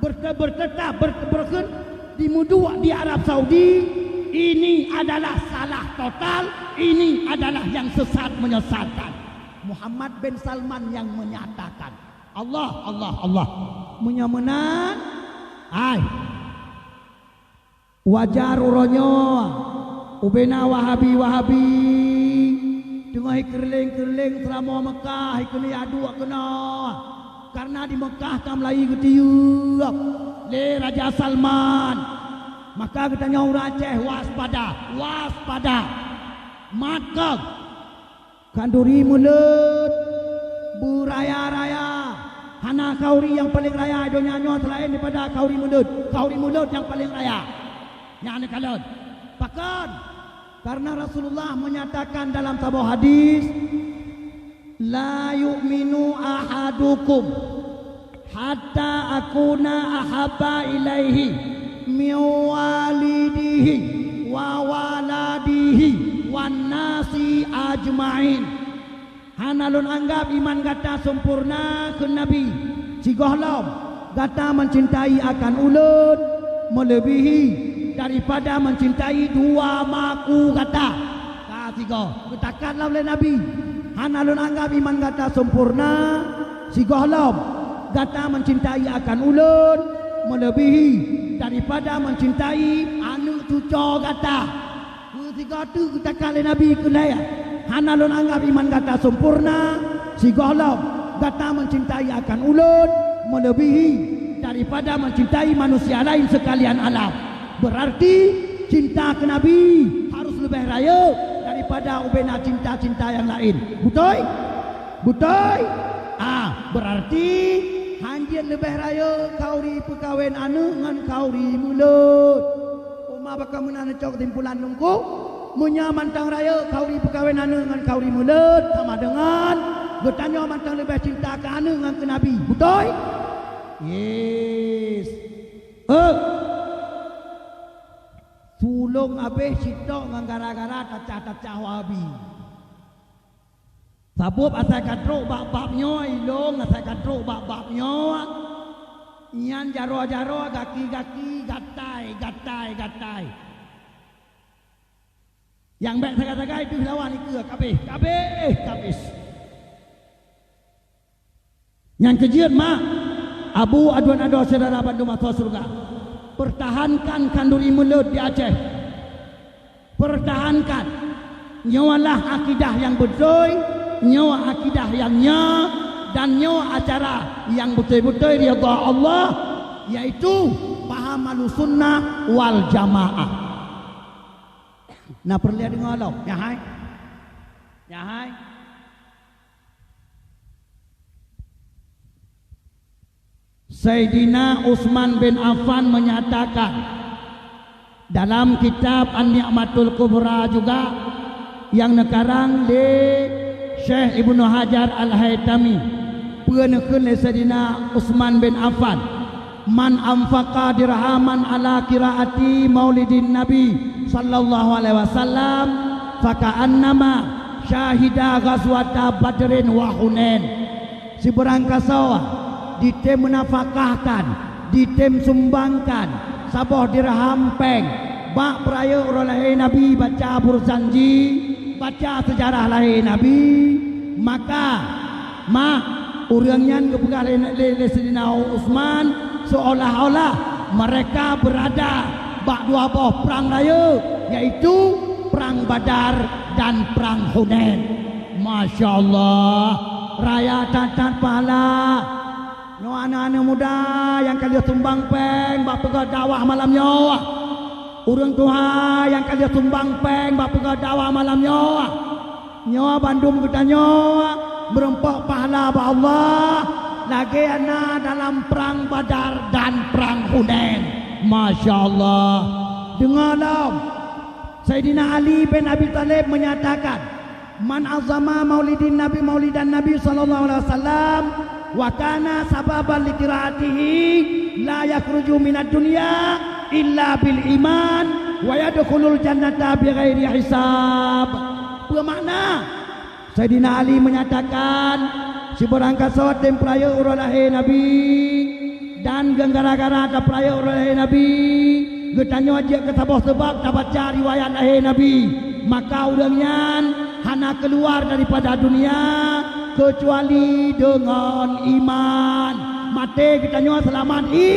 berte-, bertetap, ber-, berkhen-, dimeuduek di Arab Saudi, ini adalah salah total, ini adalah yang sesat menyesatkan. Muhammad bin Salman yang menyatakan. Allah, Allah, Allah. Meunyoe meunan, hai. Wajar uroe nyoe, ubena Wahabi-Wahabi teungoh jikeureuleng-keureuleung seuramoe Meukah, jikeuneuk duek keunoe. Karena di Meukah ka mulai geutiyueb lé Raja Salman. Maka geutanyoe ureuëng Aceh waspada, waspada. Mat kheueh! Khanduri mulod beuraya-raya. Hana khanduri nyang paleng raya donya nyoe seulaén daripada khanduri mulod. Khanduri mulod nyang paleng raya. Nyan neukalon. Pakon? Karena Rasulullah menyatakan dalam saboh hadis, "La yu'minu ahadukum hatta akuna ahabba ilaihi min walidihi wa waladihi wan nasi ajmain." Hana lôn anggab iman gata sempurna keu Nabi, sigohlom gata mencintai akan ulôn melebihi daripada mencintai dua maku gata. Ka sigoe geutakat lom lé Nabi, hana lôn anggab iman gata sempurna, sigohlom gata mencintai akan ulôn melebihi daripada mencintai aneuëk cucoe gata. Keu sigoe teuk geutakat lé Nabi keu lhée, hana lôn anggab iman gata sempurna, sigohlom gata mencintai akan ulôn melebihi daripada mencintai manusia lain sekalian alam. Berarti cinta keu Nabi harus leubeh rayeuk daripada ubena cinta-cinta nyang laén. Beutôi? Beutôi? Ah, berarti hanjeuet leubeh rayeuk khanduri peukawen aneuëk ngon khanduri mulod. Uma baka meunan neucok keusimpulan lungku, meunyoe mantong rayeuk khanduri peukawen aneuëk ngon khanduri mulod sama deungon geutanyoe mantong leubeh cinta keu aneuëk ngon keu Nabi. Beutôi? Yes. Eh. Tulông abéh sitok ngon gara-gara tacah-tacah Wahabi. Sabab asai ka trok bak bab nyoe, ilông asai ka trok bak bab nyoe, nyan jaroe-jaroe, gaki-gaki, gatai, gatai, gatai. Nyang bék sagai-sagai deuh lawan ikeue, kabéh, kabéh, kabéh. Nyang keujeuet mak, Abu Adwan Adoe syedara bandum asoe syeuruga, peurtahankan khanduri mulod di Aceh. Peurtahankan. Nyoe lah akidah nyang beutôi, Nyoe akidah nyang nyoe dan nyoe acara nyang beutôi-beutôi ridha Allah, yaitu paham Ahlussunnah wal Jamaah. Na peureulée deungoe lom, nyan hai. Nyan hai. Saidina Utsman bin Affan menyatakan dalam kitab An-Ni'matul Kubra juga nyang neukarang lé Syekh Ibnu Hajar Al-Haitami, peue neukheun lé Saidina Utsman bin Affan, "Man anfaqa dirhaman ala qiraati maulidin Nabi sallallahu alaihi wasallam, faka'annama syahida ghazwata Badrin wa Hunain." Sibeurangkasoe jitem meunafakahkan, jitem sumbangkan saboh dirham péng bak peurayeuk uroe lahé Nabi, baca burjanji, baca seujarah lahé Nabi, maka, mah, ureuëng nyan geupeugah lé, lé, lé Sidina Utsman, seolah-olah mereka berada bak dua boh prang rayeuk, yaitu Prang Badar dan Prang Hunain. Masya Allah, raya that-that pahala. Nyoe aneuk-aneuk muda nyang ka lheueh sumbang péng bak peugét dakwah malam nyoe. Ureuëng tuha nyang ka lheueh sumbang péng bak peugét dakwah malam nyoe. Nyoe bandum geutanyoe meurumpok pahala bak Allah lagée na dalam Prang Badar dan Prang Hunain. Masya Allah. Deungoe lom, Saidina Ali bin Abi Thalib menyatakan, "Man azama maulidin Nabi, maulidan Nabi sallallahu alaihi wasallam, wa kana sababan li qiraatihi, la yakhruju minad dunya illa bil iman, wa yadkhulul jannata bighairi hisab." Peue makna? Saidina Ali menyatakan, sibeurangkasoe tem peurayeuk uroe lahé Nabi, dan gara-gara tapeurayeuk uroe lahé Nabi, geutanyoe jeuet keu saboh sabab tabaca riwayat lahé Nabi, maka ureuëng nyan hana keuluar daripada dunia keucuali deungon iman. Maté geutanyoe seulamat i.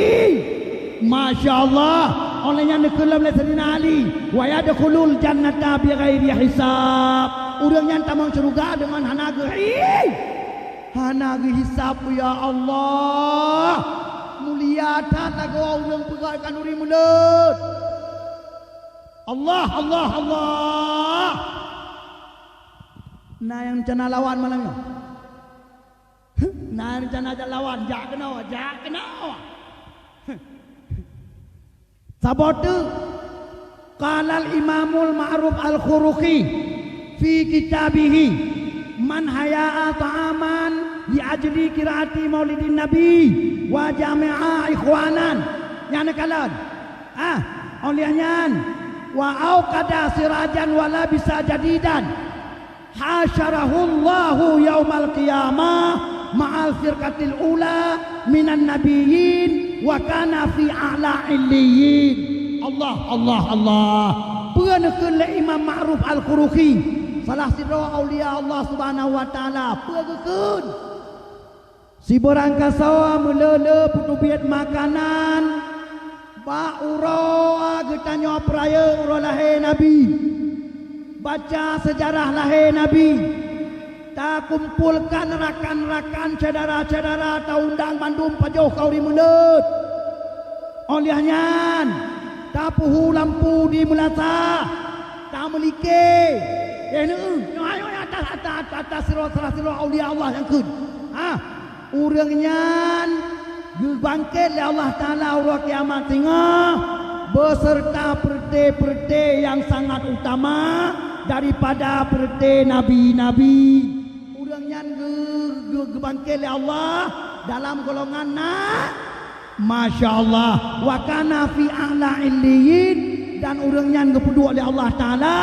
Masya Allah. Óh lheueh nyan neukheun lom lé Saidina Ali, "Wa yadkhulul jannata bighairi hisab." Ureuëng nyan tamong syeuruga deungon hana geuhi-, hana geuhisab, ya Allah. Mulia that lagoe ureuëng peugah khanuri mulod. Allah, Allah, Allah. Na nyang rencana lawan malam nyoe? Na rencana jak lawan, jak keunoe, jak keunoe. Saboh teuk, qalal Imamul Ma'ruf Al-Khuruqi fi kitabihi, "Man hayya'a ta'aman li ajli qiraati maulidin nabi wa jama'a ikhwanan." Nyan neukalon. Ah, óh lheueh nyan, "Wa auqada sirajan wa labisa jadidan." Hasyarahullahu yaumal qiyamah ma'al firqatil ula minan nabiyyin wa kana fi a'la illiyyin. Allah, Allah, Allah. Peue neukheun lé Imam Ma'ruf Al-Khuruqi, salah sidroe aulia Allah Subhanahu wa Taala, peue geukheun? Sibeurangkasoe meuleu-leu peuteubiet makanan bak uroe geutanyoe peurayeuk uroe lahé Nabi, baca seujarah lahé Nabi, takumpolkan rakan-rakan syedara-syedara, taundang bandum pajoh khanuri mulod. Óh lheueh nyan, tapeuhu lampu di meulasa, tameulike. Eh, neu, nyoe, nyoe, atas, atas, atas, atas sidroe, salah sidroe aulia Allah nyang kheun. Ha, ureuëng nyan geubangket lé Allah Taala uroe kiamat singoh, beserta peureuté-peureuté nyang sangat utama daripada peureuté nabi-nabi. Ureuëng nyan geu-, geu-, geubangket lé Allah dalam golongan na Masya Allah, wa kana fi a'la illiyyin, dan ureuëng nyan geupeuduek lé Allah Taala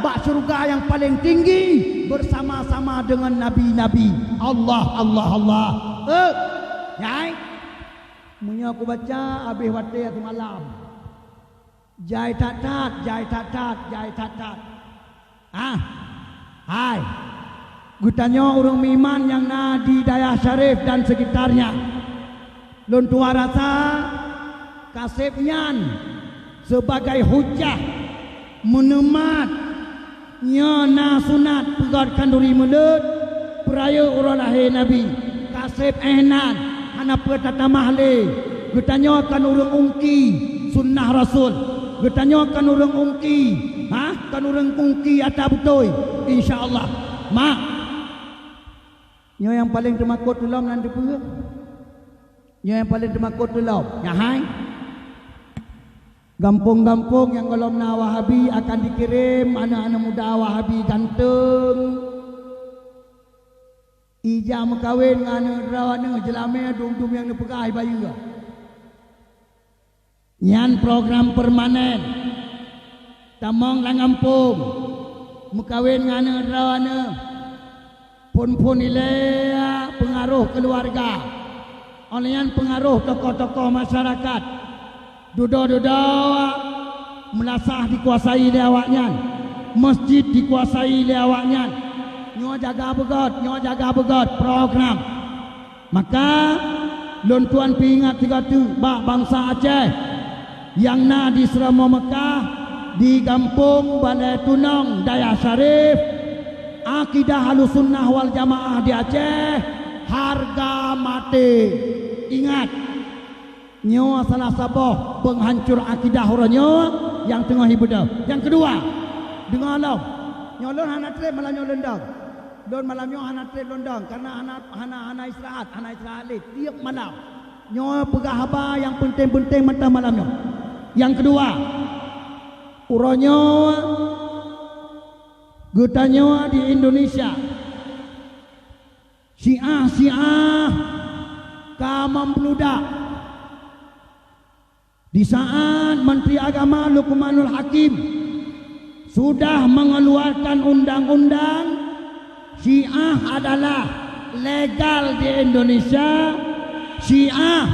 bak syeuruga nyang paleng tinggi beusama-sama deungon nabi-nabi. Allah, Allah, Allah. Eh, nyai, meunyoe kubaca habéh watée seumalam. Jai that-that, jai that-that, jai that-that. Ah, hai, geutanyoe ureuëng meuiman nyang na di Dayah Syarif dan sekitarnya. Lôn tuha rasa kaseb nyan sebagai hujah meuneumat nyoe na sunat peugét khanuri mulod, Rayeuk uroe lahé Nabi, ka sép éh nan, hana peue tatamah lé. Geutanyoe kon ureuëng ungki sunnah Rasul. Geutanyoe kon ureuëng ungki, ha, kon ureuëng ungki ata beutôi, insya Allah. Mak, nyoe nyang paleng teumakot tulom nan teupeue? Nyoe nyang paleng teumakot tulom, nyan hai. Gampông-gampông nyang gohlom na Wahabi akan dikirém aneuëk-aneuëk muda Wahabi ganteng. Ija meukawen ngon aneuëk droeneuh jeulamé dum-dum nyang neupeugah ibayeue. Nyan program permanen. Tamong lam gampông, meukawen ngon aneuëk droeneuh. Phon-phon ilée peungaroh keuluwarga, óh lheueh nyan peungaroh tokoh-tokoh masyarakat. Dudoe-dudoe meulasah dikuasai lé awaknyan, masjid dikuasai lé awaknyan. Nyoe jaga beugöt, nyoe jaga beugöt program. Maka, lôn tuan peuingat sigoe teuk bak bansa Aceh nyang na di Seuramoe Meukah, di Gampông Balai Tunong Daya Syarif, akidah Ahlussunnah wal Jamaah di Aceh hareuga maté. Ingat, nyoe salah saboh peunghancor akidah uroe nyoe nyang teungoh ibeudôh. Nyang keudua, deungoe lom, nyoe lôn hana treb malam nyoe lôn dong. Lôn malam nyoe hana treb lôn dong, kareuna hana, hana, hana istirahat, hana istirahat lé tieb malam. Nyoe peugah haba nyang peunteng-peunteng mantong malam nyoe. Nyang keudua, uroe nyoe geutanyoe di Indonesia, Syiah-Syiah ka membludak. Di saat Menteri Agama Lukmanul Hakim sudah mengeluarkan undang-undang, Syiah adalah legal di Indonesia, Syiah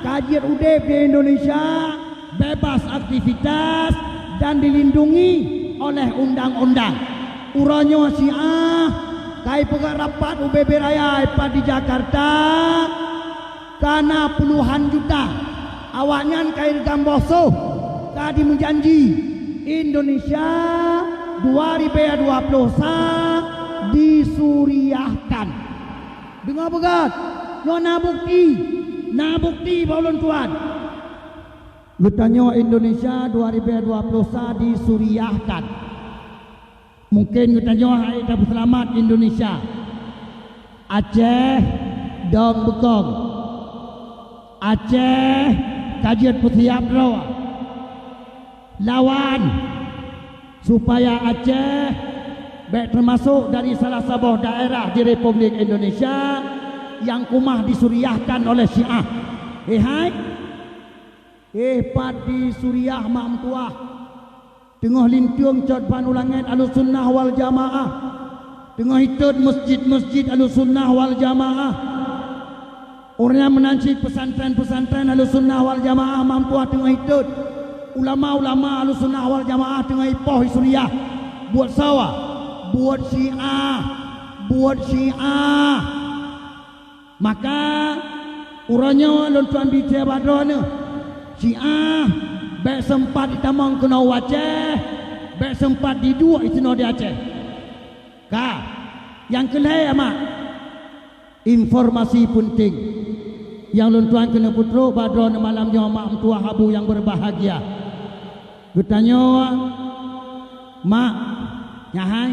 ka jeuet udeb di Indonesia, bebas aktivitas dan dilindungi oleh undang-undang. Uroe nyoe Syiah ka ipeugöt rapat ubé-bé raya ipat di Jakarta, ka na puluhan juta. Awaknyan ka ireugam boh soh, ka jimeujanji Indonesia dua ribèe dua ploh sa disuriahkan. Deungoe beugöt, nyoe na bukti, na bukti bak ulôn tuan. Geutanyoe Indonesia dua ribèe dua ploh sa disuriahkan. Mungken geutanyoe hai tapeuseulamat Indonesia. Aceh dong beukong. Aceh ka jeuet peusiab droe. Lawan supaya Aceh bèk teumasok dari salah saboh daerah di Republik Indonesia nyang kumah disuriahkan oleh Syiah. He hai, eh pat di Suriah mak meutuah. Teungoh lintueng cot ban u langét Ahlussunnah wal Jamaah. Teungoh itot masjid-masjid Ahlussunnah wal Jamaah. Ureuëng meunan cit pesantren-pesantren Ahlussunnah wal Jamaah mak meutuah teungoh itot. Ulama-ulama Ahlussunnah wal Jamaah teungoh ipoh i Suriah. Buet sawa, buet Syiah, buet Syiah. Maka, uroe nyoe lôn tuan bri thèe bak droeneuh, Syiah bèk seumpat jitamong keunoe u Aceh, bèk seumpat jiduek disinoe di Aceh. Ka, nyang keu lhèe mak, informasi peunteng nyang lôn tuan keuneuk peutrok bak droeneuh malam nyoe mak meutuah abu nyang beubahgia. Geutanyoe mak, nyan hai.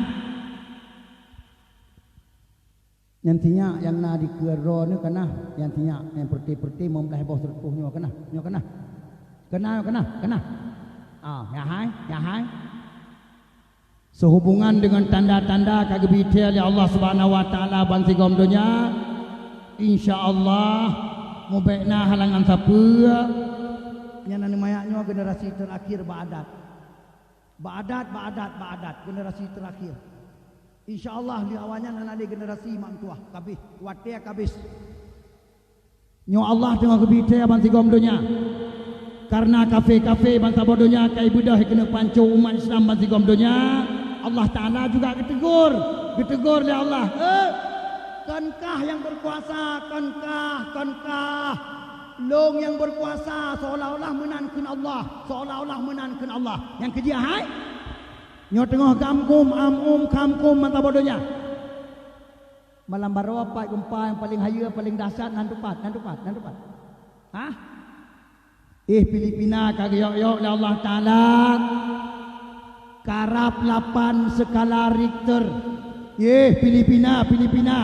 Nyang sinyak nyang na dikeue droeneuh keunah, nyang sinyak nyang peureute-peureute meublaih boh sireutôh nyoe keunah, nyoe keunah. Keunah, keunah, keunah. Ah, nyan hai, nyan hai. Seuhubongan deungon tanda-tanda ka geubri thèe lé Allah Subhanahu wa Taala bansigom donya, insya Allah mubèk na halangan sapeue. Nyan aneuk manyak nyoe generasi teurakhir bak adat. Bak adat, bak adat, bak adat, generasi teurakhir. Insya Allah, lheueh awaknyan hana lé generasi mak meutuah, ka abéh, watèe ka abéh. Nyoe Allah teungoh geubri thèe bansigom donya. Kareuna kafé-kafé bansaboh donya ka ibeudôh keuneuk panco umat Islam bansigom donya, Allah Taala juga geuteugor, geuteugor lé Allah, "Eh, kon kah nyang beukuasa, kon kah, kon kah." Lôn nyang beukuasa, seolah-olah meunan kheun Allah, seolah-olah meunan kheun Allah. Nyang keujeuet hai? Nyoe teungoh gam gum, am um, kham kum mata bodoh nyan. Malam baroe pat gempa nyang paleng hayeue, paleng dahsyat, nan teupat, nan teupat, nan teupat. Hah? Eh, Filipina ka geuyok-yok lé Allah Taala karab lapan skala Richter. Eh, Filipina, Filipina.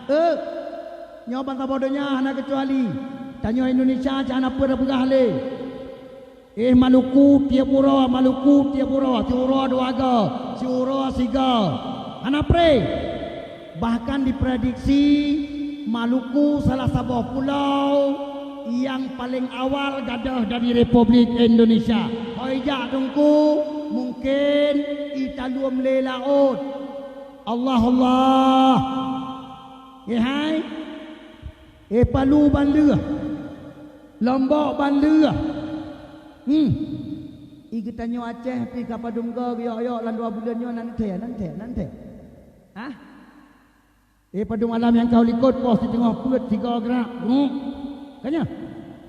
Eh, nyoe bansa boh donya hana keucuali. Tanyoe Indonesia cit hana peue tapeugah lé. Eh, Maluku tiep uroe, Maluku tiep uroe, siuroe dua goe, siuroe sigoe. Hana preh. Bahkan diprediksi Maluku salah saboh pulau nyang paleng awal gadôh dari Republik Indonesia. Hôi jak Teungku, mungken italeuem lé laôt. Allah, Allah. Eh, hai. Eh, Palu ban lheueh. Lombok ban lheueh. Hmm. I geutanyoe Aceh pih ka padum goe geuyok-yok lam dua buleuen nyoe nan thèe, nan thèe, nan thèe. Hah? Eh, padum alam nyang ka u likot poh siteungoh peuet sigoe grak, gruk. Ka nyan?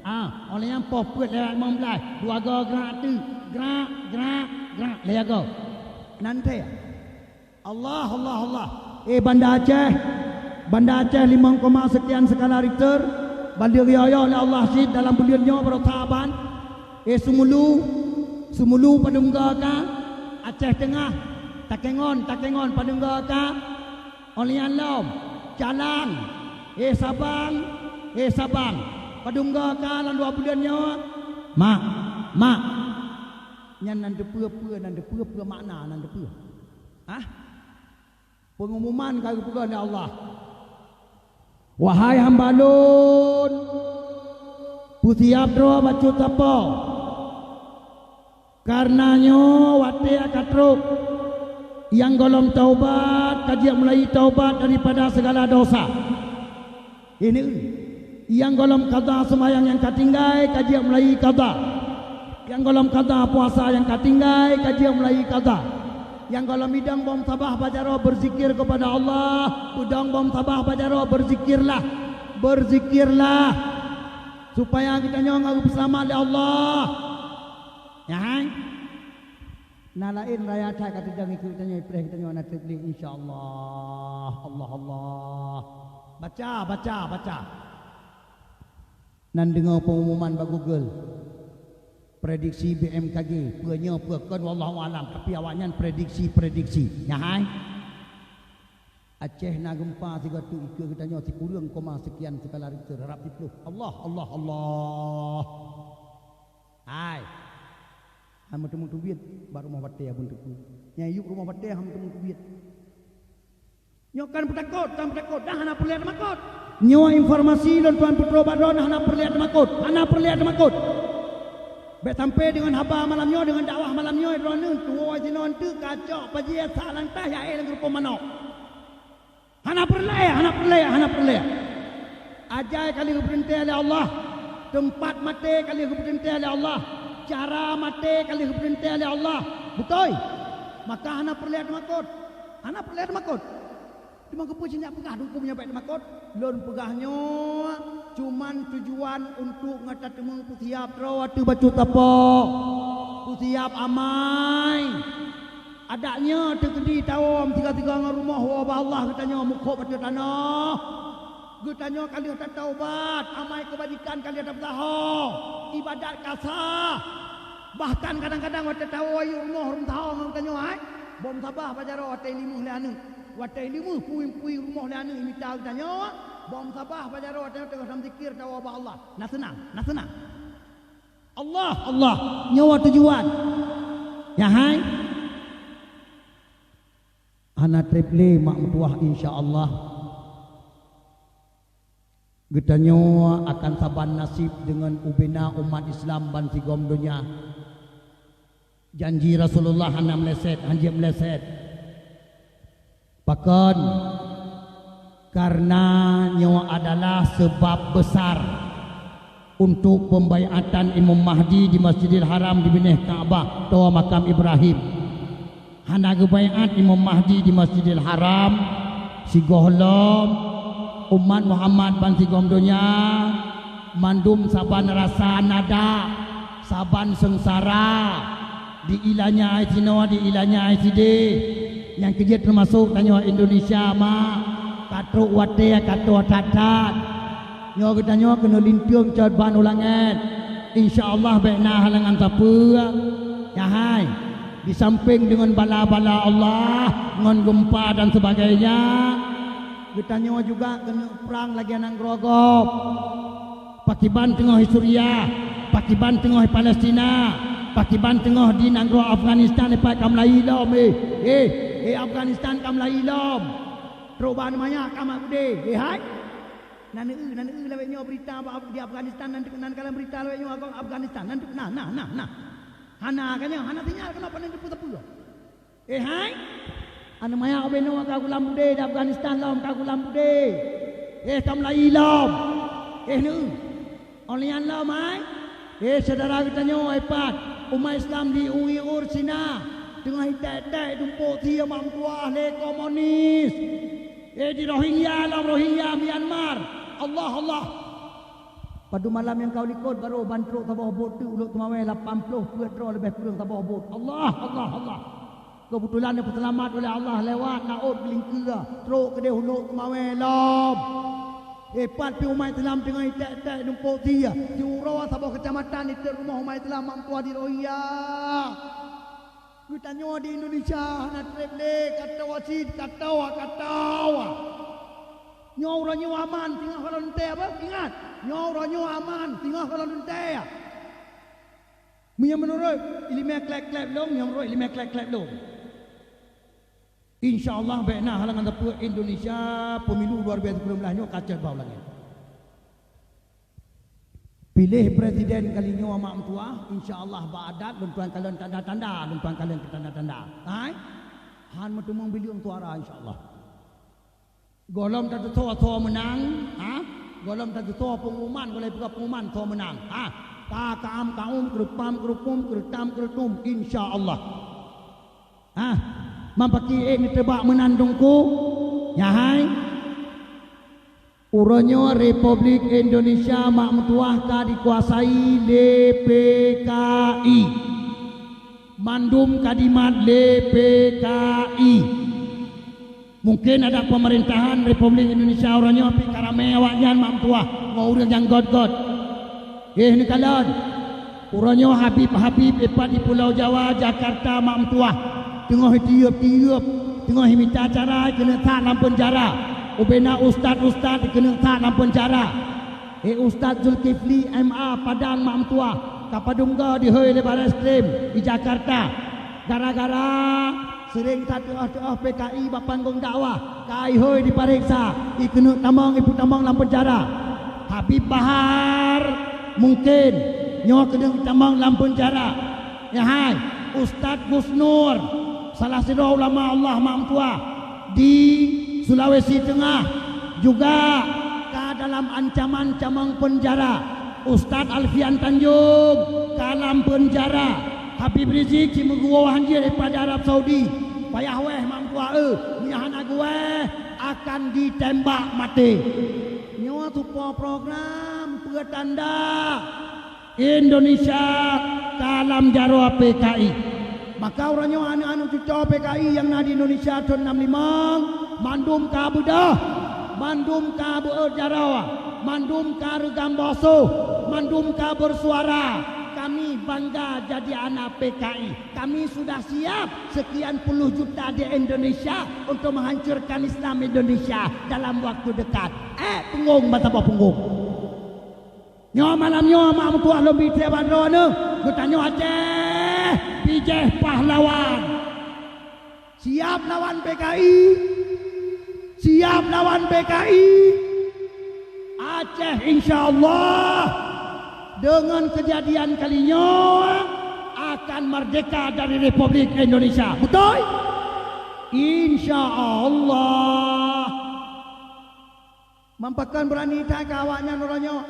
Ah, óh lheueh nyan poh peuet lewat limong blaih, dua goe grak teuk, grak, grak, grak, lhèe goe. Nan thèe. Allah, Allah, Allah. Eh, Banda Aceh. Banda Aceh limong koma sekian skala Richter. Ban lheueh geuyok-yok lé Allah cit dalam buleuen nyoe baroe saban. Eh, Seumulu. Seumulu padum goe ka. Aceh Teungah. Takengon, Takengon padum goe ka. Óh lheueh nyan lom. Calang. Eh, Sabang. Eh, Sabang. Padum goe ka lam dua buleuen nyoe. Mak. Mak. Nyan nan teupeue-peue, nan teupeue-peue makna, nan teupeue. Hah? Peungumuman ka geupeugah lé Allah, "Wahai hamba Lôn, peusiab droe bacut sapo. Kareuna nyoe watée ka trok, nyang gohlom taubat ka jeuet mulai taubat daripada sigala desya." Ini, nyang gohlom qadha seumayang nyang ka tinggai ka jeuet mulai qadha. Nyang gohlom qadha puasa nyang ka tinggai ka jeuet mulai qadha. Nyang gohlom idong bom sabah bak jaroe beuzikir keupada Allah, peudong bom sabah bak jaroe beuzikirlah. Beuzikirlah. Supaya geutanyoe ngon geupeuseulamat lé Allah. Nyan hai. Na laén raya that ka teudong ikeu tanyoe, ipreh geutanyoe na treb lé, insya Allah. Allah, Allah. Baca, baca, baca. Nan deungoe pengumuman bak Google. Prediksi B M K G, peue nyoe peue kon wallahu alam, tapi awaknyan prediksi-prediksi. Nyan hai. Aceh na gempa sigoe teuk ikeu geutanyoe sikureueng koma sekian skala Richter, harab siplôh. Allah, Allah, Allah. Hai. Han meuteumé teubiet bak rumoh batée abon teupeu. Nyang yup rumoh batée han meuteumé teubiet. Nyoe kan peutakot, kan peutakot, dah hana peureulée teumakot. Nyoe informasi lôn tuan peutroe bak droeneuh hana peureulée teumakot, hana peureulée teumakot. Bék sampai deungon haba malam nyoe, deungon dakwah malam nyoe droeneuh tuwoe jinoe teuk kacok pajiéh sa lantah ya éh lam geurupông manok. Hana peureulée, hana peureulée, hana peureulée. Ajai ka lheueh geupeurintah lé Allah. Teumpat maté ka lheueh geupeurintah lé Allah. Cara maté ka lheueh geupeurintah lé Allah. Beutôi? Maka hana peureulée teumakot. Hana peureulée teumakot. Teuma keupeue sinyak peugah dungku meunyoe bék teumakot? Lôn peugah nyoe cuman tujuan untuk ngon tateumé peusiab droe ateueh bacut sapo. Peusiab amai. Adak nyoe teukeudi tawöm sigoe-sigoe ngon rumoh woe bak Allah geutanyoe mukhop ateueh tanoh. Geutanyoe ka lheueh tataubat, amai keubajikan ka lheueh tapeusaho, ibadat ka sah. Bahkan kadang-kadang watée tawoe yue rumoh rum saho ngon geutanyoe hai, bom sabah bak jaroe watée limeuh lé aneuëk. Watée limeuh puing-puing rumoh lé aneuëk imita geutanyoe, bom sabah bak jaroe watée teungoh zikir tawoe bak Allah. Na seunang, na seunang. Allah, Allah, nyoe tujuan. Nyan hai. Hana treb lé mak meutuwah, insya Allah. Geutanyoe akan saban naseb deungon ubena umat Islam bansigom donya. Janji Rasulullah hana meuleset, hanjeuet meuleset. Pakon? Kareuna nyoe adalah seubab besar untuk pembaiatan Imam Mahdi di Masjidil Haram di binéh Ka'bah, toh makam Ibrahim. Hana geubaiat Imam Mahdi di Masjidil Haram, sigohlom umat Muhammad bansigom donya, mandum saban rasa nada, saban seungsara, diilanya ai sinoe, diilanya ai sideh, nyang keujeuet teumasok tanyoe Indonesia, mak. Ka trok watée ka toe that-that. Nyoe geutanyoe keuneuk linteung cot ban u langét. Insya Allah bék na halangan sapeue. Nyan hai, di sampéng deungon bala-bala Allah, ngon geumpa dan sebagainya, geutanyoe juga keuneuk prang lagée nanggroe gob. Pakiban teungoh di Suriah, pakiban teungoh di Palestina, pakiban teungoh di nanggroe Afghanistan, dipat ka meulayi lom, eh. Eh, eh, Afghanistan ka meulayi lom. Trok bak aneuk manyak ka mat beudé, eh, hai. Na neueu, na neueu lawét nyoe beurita bak Af-, di Afghanistan, nan, nan kalon beurita lawét nyoe agoe Afghanistan, nan, na, na, na, na. Hana ka nyoe, hana sinyal keunoe pandang teupeu-teupeu. Eh, hai. Aneuk manyak ubé nyoe ka gulam beudé di Afghanistan lom, ka gulam beudé. Eh, ka meulayi lom. Eh, neueu. Óh lheueh nyan lom, hai. Eh, syedara geutanyoe, eh, pat umat Islam di Uyghur Cina teungoh iték-iték dumpok sie mak meutuah lé komunis. Eh, di Rohingya lom, Rohingya Myanmar. Allah, Allah. Padum malam nyang ka u likot barô ban trok saboh bot teuk u Lhokseumawe lapan ploh peuet droe leubeh kureueng saboh bot. Allah, Allah, Allah. Keubeutulan neupeuseulamat uleh Allah lewat laôt Geulingkeue, trok keudeh u Lhokseumawe lom. Eh, pat pih umat Islam teungoh iték-iték dumpok sie, siuroe saboh keucamatan itot rumoh umat Islam mak meutuah di Rohingya. Geutanyoe di Indonesia hana treb lé, katoe cit, katoe, katoe. Nyoe uroe nyoe aman, singoh kalon teuntée apa? Ingat, nyoe uroe nyoe aman, singoh kalon teuntée. Meunyoe meunurot iéleumé kleb-kleb lom, nyoe meunurot iéleumé kleb-kleb lom. Insya Allah bék na halangan sapeue, Indonesia pemilu dua ribu sembilan belas nyoe ka cot bak u langét. Piléh presiden kali nyoe mak meutuah, insya Allah bak adat lôn tuan kalon tanda-tanda, lôn tuan kalon tanda-tanda. Hai? Han meuteumeung bileueng suara insya Allah. Gohlom tateusoe soe meunang, ha? Gohlom tateusoe peungumuman, gohlom peugah peungumuman soe meunang, ha? Ka kaam kaum, keureutam keureutum, keureutam keureutum, insya Allah. Ha? Meupaké ék neuteubak meunan teungku? Nyan hai? Uroe nyoe Republik Indonesia mak meutuah ka dikuasai lé P K I. Mandum ka dimat lé P K I. Mungken adak peumeurintah Republik Indonesia uroe nyoe pih ka ramé awaknyan mak meutuah ngon ureuëng nyang gét-gét. Eh neukalon, uroe nyoe Habib-Habib ipat di Pulau Jawa, Jakarta mak meutuah teungoh tieup-tieup, teungoh mita cara keuneuk that lam peunjara. Ubena ustaz-ustaz keuneuk that lam peunjara. Eh, Ustaz Zulkifli M A Padang mak meutuah ka padum goe dihôi lé Bareskrim di Jakarta. Gara-gara seuring tateuoh-teuoh P K I bak panggong dakwah, ka ihôi dipareksa, ikeuneuk tamong, ipeutamong lam peunjara. Habib Bahar mungken nyoe keuneuk tamong lam peunjara. Nyan hai, Ustaz Gus Nur, salah sidroe ulama Allah mak meutuah di Sulawesi Tengah, juga ka dalam ancaman tamong peunjara. Ustaz Alfian Tanjung ka lam peunjara. Habib Rizik cit meuguwoe hanjeuet daripada Arab Saudi. Payah wéh mak meutuah, eh, meunyoe hana geuwéh akan ditembak maté. Nyoe tupo program peue tanda Indonesia ka lam jaroe P K I. Maka uroe nyoe aneuëk-aneuëk cucoe P K I nyang na di Indonesia thon nam limong, mandum ka beudôh, mandum ka beuet jaroe, mandum ka reugam boh soh, mandum ka bersuara. Kami bangga jadi anak P K I. Kami sudah siap sekian puluh juta di Indonesia untuk menghancurkan Islam Indonesia dalam waktu dekat. Eh, punggong bak saboh punggong. Nyoe malam nyoe mak meutuah lôn bi treb bak droeneuh, geutanyoe Aceh, bijéh pahlawan. Siap lawan P K I? Siap lawan P K I? Aceh insya Allah dengan kejadian kali nyoe akan merdeka dari Republik Indonesia. Betul? Insya Allah. Meupakan beurani that keu awaknyan uroe nyoe?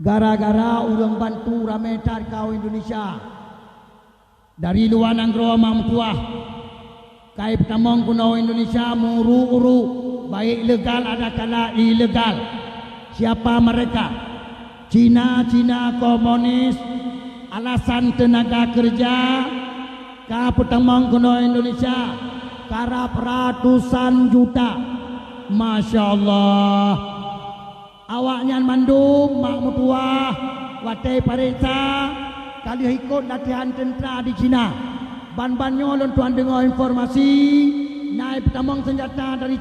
Gara-gara ureuëng bantu ramé that keu Indonesia. Dari luwa nanggroe mak meutuah, ka ipeutamong keunoe Indonesia meuuru-uru, baik legal adakala ilegal. Siapa mereka? Cina-Cina komunis, alasan tenaga kerja, ka peutamong keunoe Indonesia, karab ratusan juta. Masya Allah. Awaknyan mandum mak meutuwah watée pareksa ka lheueh ikot latihan teuntra di Cina. Ban-ban nyoe lôn tuan deungoe informasi, na peutamong seunjata dari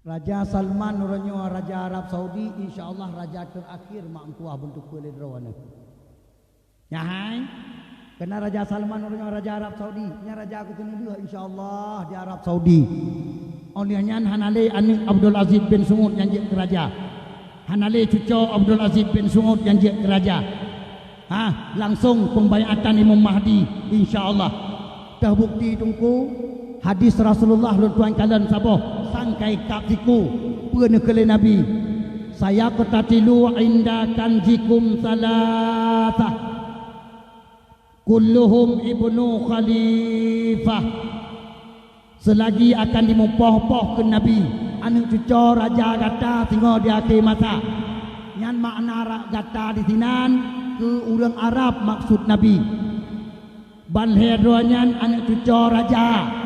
Raja Salman uroe nyoe raja Arab Saudi, insya Allah raja terakhir mak meutuwah beuntuk peue lé droeneuh. Nyan hai, keunan Raja Salman uroe nyoe raja Arab Saudi, nyan raja keuteuneuh lheueh insya Allah di Arab Saudi. Óh lheueh nyan hana lé aneuëk Abdul Aziz bin Saud nyang jeuet keu raja. Hana lé cucoe Abdul Aziz bin Saud nyang jeuet keu raja. Ha, langsong pembayatan Imam Mahdi, insya Allah. Teubukti teungku, hadis Rasulullah lôn tuan kalon saboh sangkai kab siku, peue neukheun lé Nabi, "Sayaqtatilu inda kanzikum salasah, kulluhum ibnu khalifah." Seulagi akan jimupoh-poh keu Nabi, aneuëk cucoe raja gata singoh di akhé masa. Nyan makna ra-, gata disinan keu ureuëng Arab maksud Nabi. Ban lhée droe nyan aneuëk cucoe raja.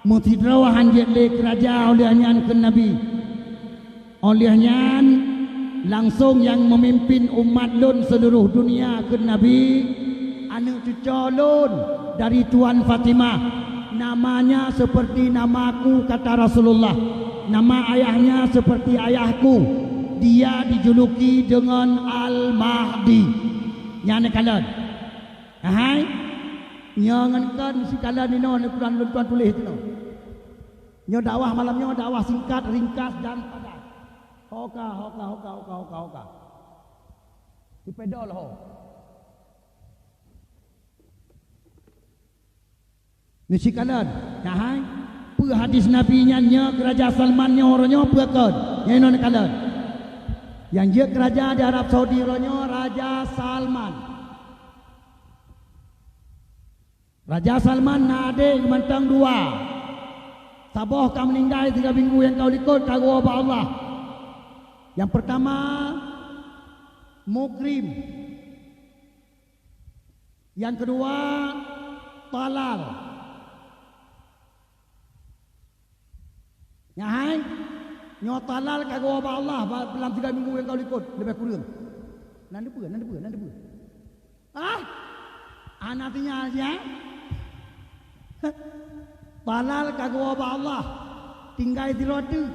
Meusidroe han jeuet lé keu raja óh lheueh nyan kheun Nabi. Óh lheueh nyan, langsong nyang meumimpin umat lôn seuluruh dunia kheun Nabi, aneuëk cucoe lôn dari Tuan Fatimah, namanya seperti namaku, kata Rasulullah, nama ayahnya seperti ayahku, dia dijuluki dengan Al-Mahdi. Nyan kalon. Ahai, nyoe ngon kon sikalon inoe lôn tuan, lôn tuan tuléh teunoe. Nyoe dakwah malam nyoe, dakwah singkat, ringkas, dan padat. Hoka, hoka, hoka, hoka, hoka, hoka. Sipedol ho. Nyoe sikalon, nyan hai, peue hadis Nabi nyan nyoe keu Raja Salman nyoe uroe nyoe peue kon? Nyan inoe kalon. Nyang jeuet keu raja di Arab Saudi uroe nyoe Raja Salman. Raja Salman na adék mantong dua. Saboh ka meuninggai tiga minggu nyang ka likot ka geuwoe bak Allah. Nyang peurtama Mukrim. Nyang keudua Talal. Nyan hai, nyoe Talal ka geuwoe bak Allah ba-, lam tiga minggu nyang ka likot, leubeh kureueng. Nan deupeue, nan deupeue, nan deupeue. Ah, hana sinyal siat. Talal ka geuwoe bak Allah. Tinggai sidroe teuk,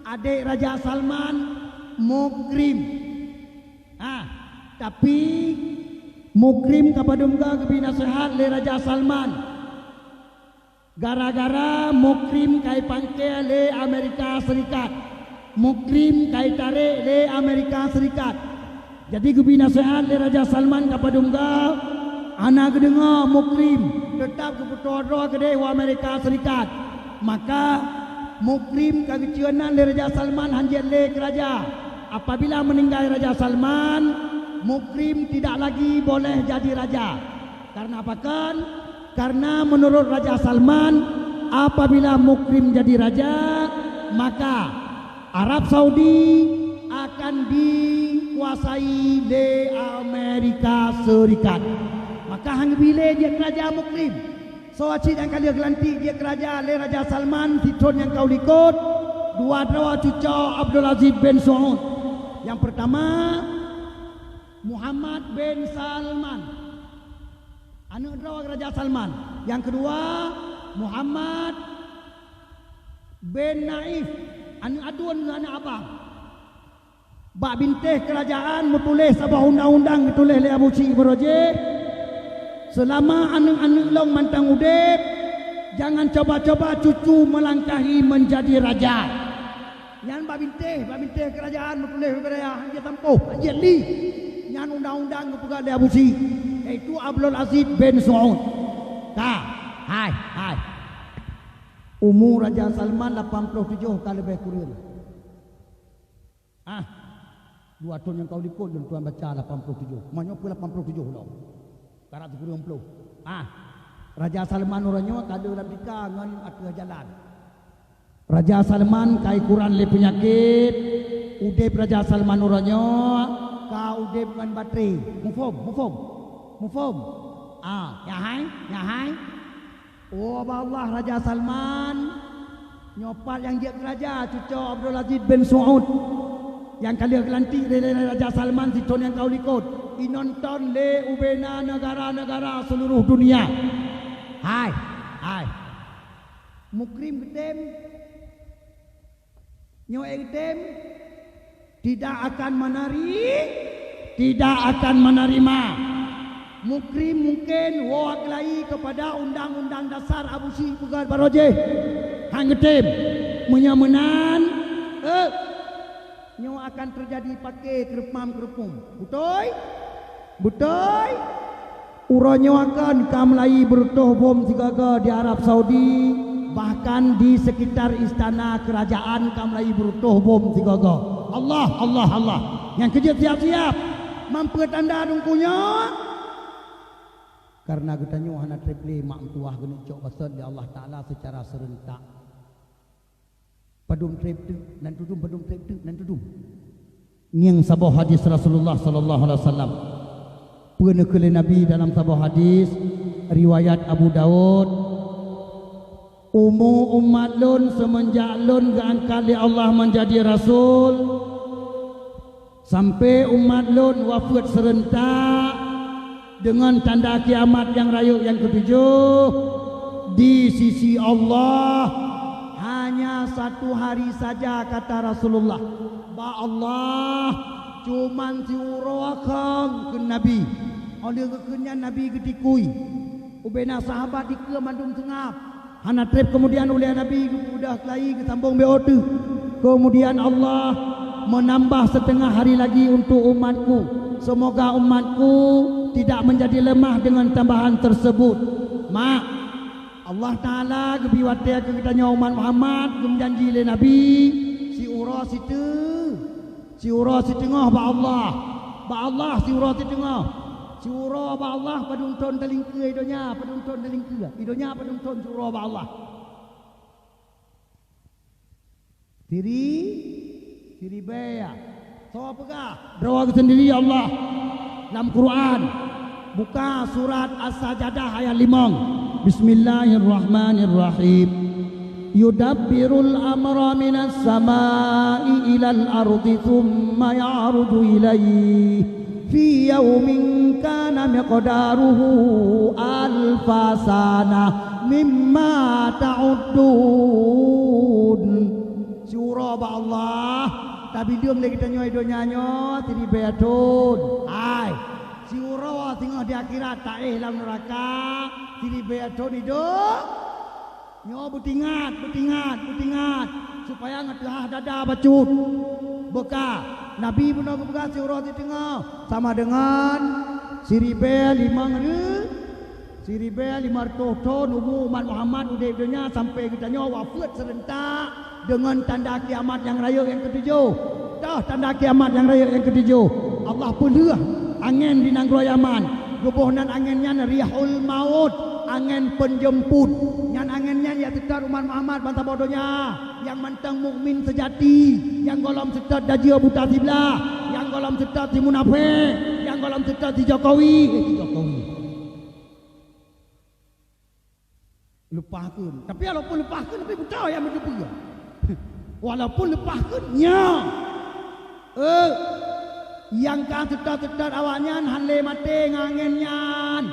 adék Raja Salman, Mukrim. Ah, tapi Mukrim ka padum goe geubri naseuhat lé Raja Salman. Gara-gara Mukrim ka jipangke lé Amerika Serikat. Mukrim ka jitarek lé Amerika Serikat. Jadi geubri naseuhat lé Raja Salman ka padum goe, hana geudeungoe Mukrim, teutab geupeutroh droe keudeh u Amerika Serikat. Maka Mukrim ka geucue nan lé Raja Salman han jeuet lé keu raja. Apabila meuninggai Raja Salman, Mukrim tidak lagi boleh jadi raja. Karena apa kan? Karena menurut Raja Salman, apabila Mukrim jadi raja, maka Arab Saudi akan dikuasai lé Amerika Serikat. Maka han geubri lé jeuet keu raja Mukrim. Soe cit nyang ka lheueh geulantik jeuet keu raja lé Raja Salman sithon nyang ka likot, dua droe cucoe Abdul Aziz bin Saud. Nyang peurtama, Muhammad bin Salman, aneuëk droe Raja Salman. Nyang keudua, Muhammad bin Naif, aneuëk aduen ngon aneuëk abang. Bak bintéh keurajeuen meutuléh saboh undang-undang geutuléh lé Abu Syik Barojéh, "Seulama aneuëk-aneuëk lôn mantong udeb, jangan coba-coba cucu melangkahi menjadi raja." Nyan bak bintéh, bak bintéh keurajeuen meutuléh bak dayah, han jeuet tampôh, han jeuet li. Nyan undang-undang geupeugah lé Abu Syik, yaitu Abdul Aziz bin Saud. Ka, hai, hai. Umu Raja Salman lapan ploh tujoh ka leubeh kureueng. Ah, dua thon nyang ka u likot lôn tuan baca lapan ploh tujoh. Meunyoe peue lapan ploh tujoh lom. Karab sikureueng ploh. Ah, Raja Salman uroe nyoe ka deuh lam tika ngon ateueh jalan. Raja Salman ka ikuran lé peunyakét, udeb Raja Salman uroe nyoe ka udeb ngon batré. Muphom, muphom, muphom. Ah, nyan hai, nyan hai. Oh, bak Allah, Raja Salman, nyoe pat nyang jeuet keu raja, cucoe Abdul Aziz bin Saud, nyang ka lheueh geulantik lé Raja Salman sithon nyang ka u likot, inonton lé ubena neugara-neugara seuluruh dunia. Hai, hai. Mukrim geutem. Nyoe ék tem tidak akan menari-, tidak akan menerima. Mukrim mungkin woe keulayi kepada undang-undang dasar Abu Syik peugah barojéh. Han geutem. Meunyoe meunan, eh, nyoe akan terjadi paké keureumpam-keureumpum. Beutôi? Beutôi? Uroe nyoe akan ka meulayi beureutoh bom sigoe-goe di Arab Saudi, bahkan di sekitar istana kerajaan ka meulayi beureutoh bom sigoe-goe. Allah, Allah, Allah. Nyang keujeuet siap-siap. Mampeue tanda deungku nyoe? Karena geutanyoe hana treb lé mak meutuwah geuneuk cok baset lé Allah Taala secara serentak. Padum treb teuk nan tudum, padum treb teuk nan tudum. Ngieng saboh hadis Rasulullah sallallahu alaihi wasallam. Peue neukheun lé Nabi dalam saboh hadis riwayat Abu Daud, "Umu umat lôn seumeunjak lôn geuangkat lé Allah meunjadi rasul, sampoe umat lôn wafeuet seureuntak deungon tanda kiamat nyang rayeuk nyang keutujoh di sisi Allah hanya satu hari saja," kata Rasulullah. Bak Allah, cuman siuroe khong kheun Nabi. Óh lheueh geukheun nyan Nabi geutikui. Ubena sahabat dikeue mandum seungab. Hana treb keumudian ulée Nabi geupeubeudoh keulayi geusambong B O teuk. Keumudian Allah meunambah siteungoh hari lagi untuk umatku. Seumoga umatku tidak meunjadi leumah deungon tambahan teuseubut. Mak, Allah Taala geubri watée keu geutanyoe umat Muhammad geumeujanji lé Nabi, siuroe siteungoh. Siuroe siteungoh bak Allah. Bak Allah siuroe siteungoh. Siuroe bak Allah padum thon talingkeue i donya, padum thon talingkeue. I donya padum thon siuroe bak Allah. Siri, siribée ya. Soe peugah? Droe geuh sendiri Allah. Lam Quran. Buka surat As-Sajadah ayat limong. Bismillahirrahmanirrahim. Yudabbirul amra minas sama'i ilal ardi tsumma ya'ruju ilaihi fi yaumin kana miqdaruhu alfa sanah mimma ta'uddun. Siuroe bak Allah, tabileueng lé geutanyoe i donya nyoe siribée thon. Hai, siuroe singoh di akhirat taéh lam neuraka siribée thon i do-, Nyoe beutingat, beutingat, beutingat, supaya ngeuteuhah dada bacut. Beuka, Nabi bunoe geupeugah siuroe siteungoh sama deungon siribée limong reu-, siribée limong reutôh thon umu umat Muhammad udeb donya sampoe geutanyoe wafeuet seureuntak deungon tanda kiamat nyang rayeuk nyang keutujoh. Toh tanda kiamat nyang rayeuk nyang keutujoh, Allah peulheueh angén di nanggroe Yaman. Geuboh nan angén nyan Rihul Maut, angén peunjeumput. Nyan angén nyan ya teutot umat Muhammad bansaboh donya, nyang mantong mukmin seujati, nyang gohlom seutôt dajeue buta siblah, nyang gohlom seutôt si munafék, nyang gohlom seutôt si Jokowi, eh, si Jokowi. Leupah kheun. Tapi walaupun leupah kheun, tapi beutôi nyang beuteupeue. Walaupun leupah kheun, nyoe. Eh, nyang ka teutot-teutot awaknyan han lé maté ngon angén nyan.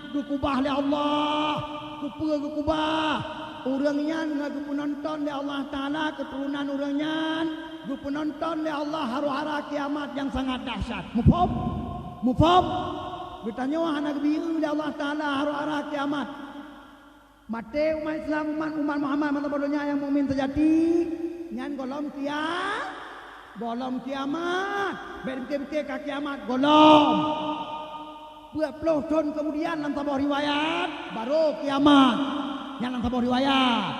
Geukubah lé Allah. Keupeue geukubah? Ureuëng nyan ngon geupeunonton lé Allah Taala keuturonan ureuëng nyan. geupeunonton lé Allah haru-hara kiamat nyang sangat dahsyat. Muphom? Muphom? Geutanyoe hana geubiyeu lé Allah Taala haru-hara kiamat. Maté umat Islam, umat, umat Muhammad masa boh donya nyang mukmin seujati, nyan gohlom kia-, gohlom kiamat. Bék pike-pike ka kiamat, gohlom. Peuet ploh thon keumudian lam saboh riwayat, barô kiamat. Nyan lam saboh riwayat.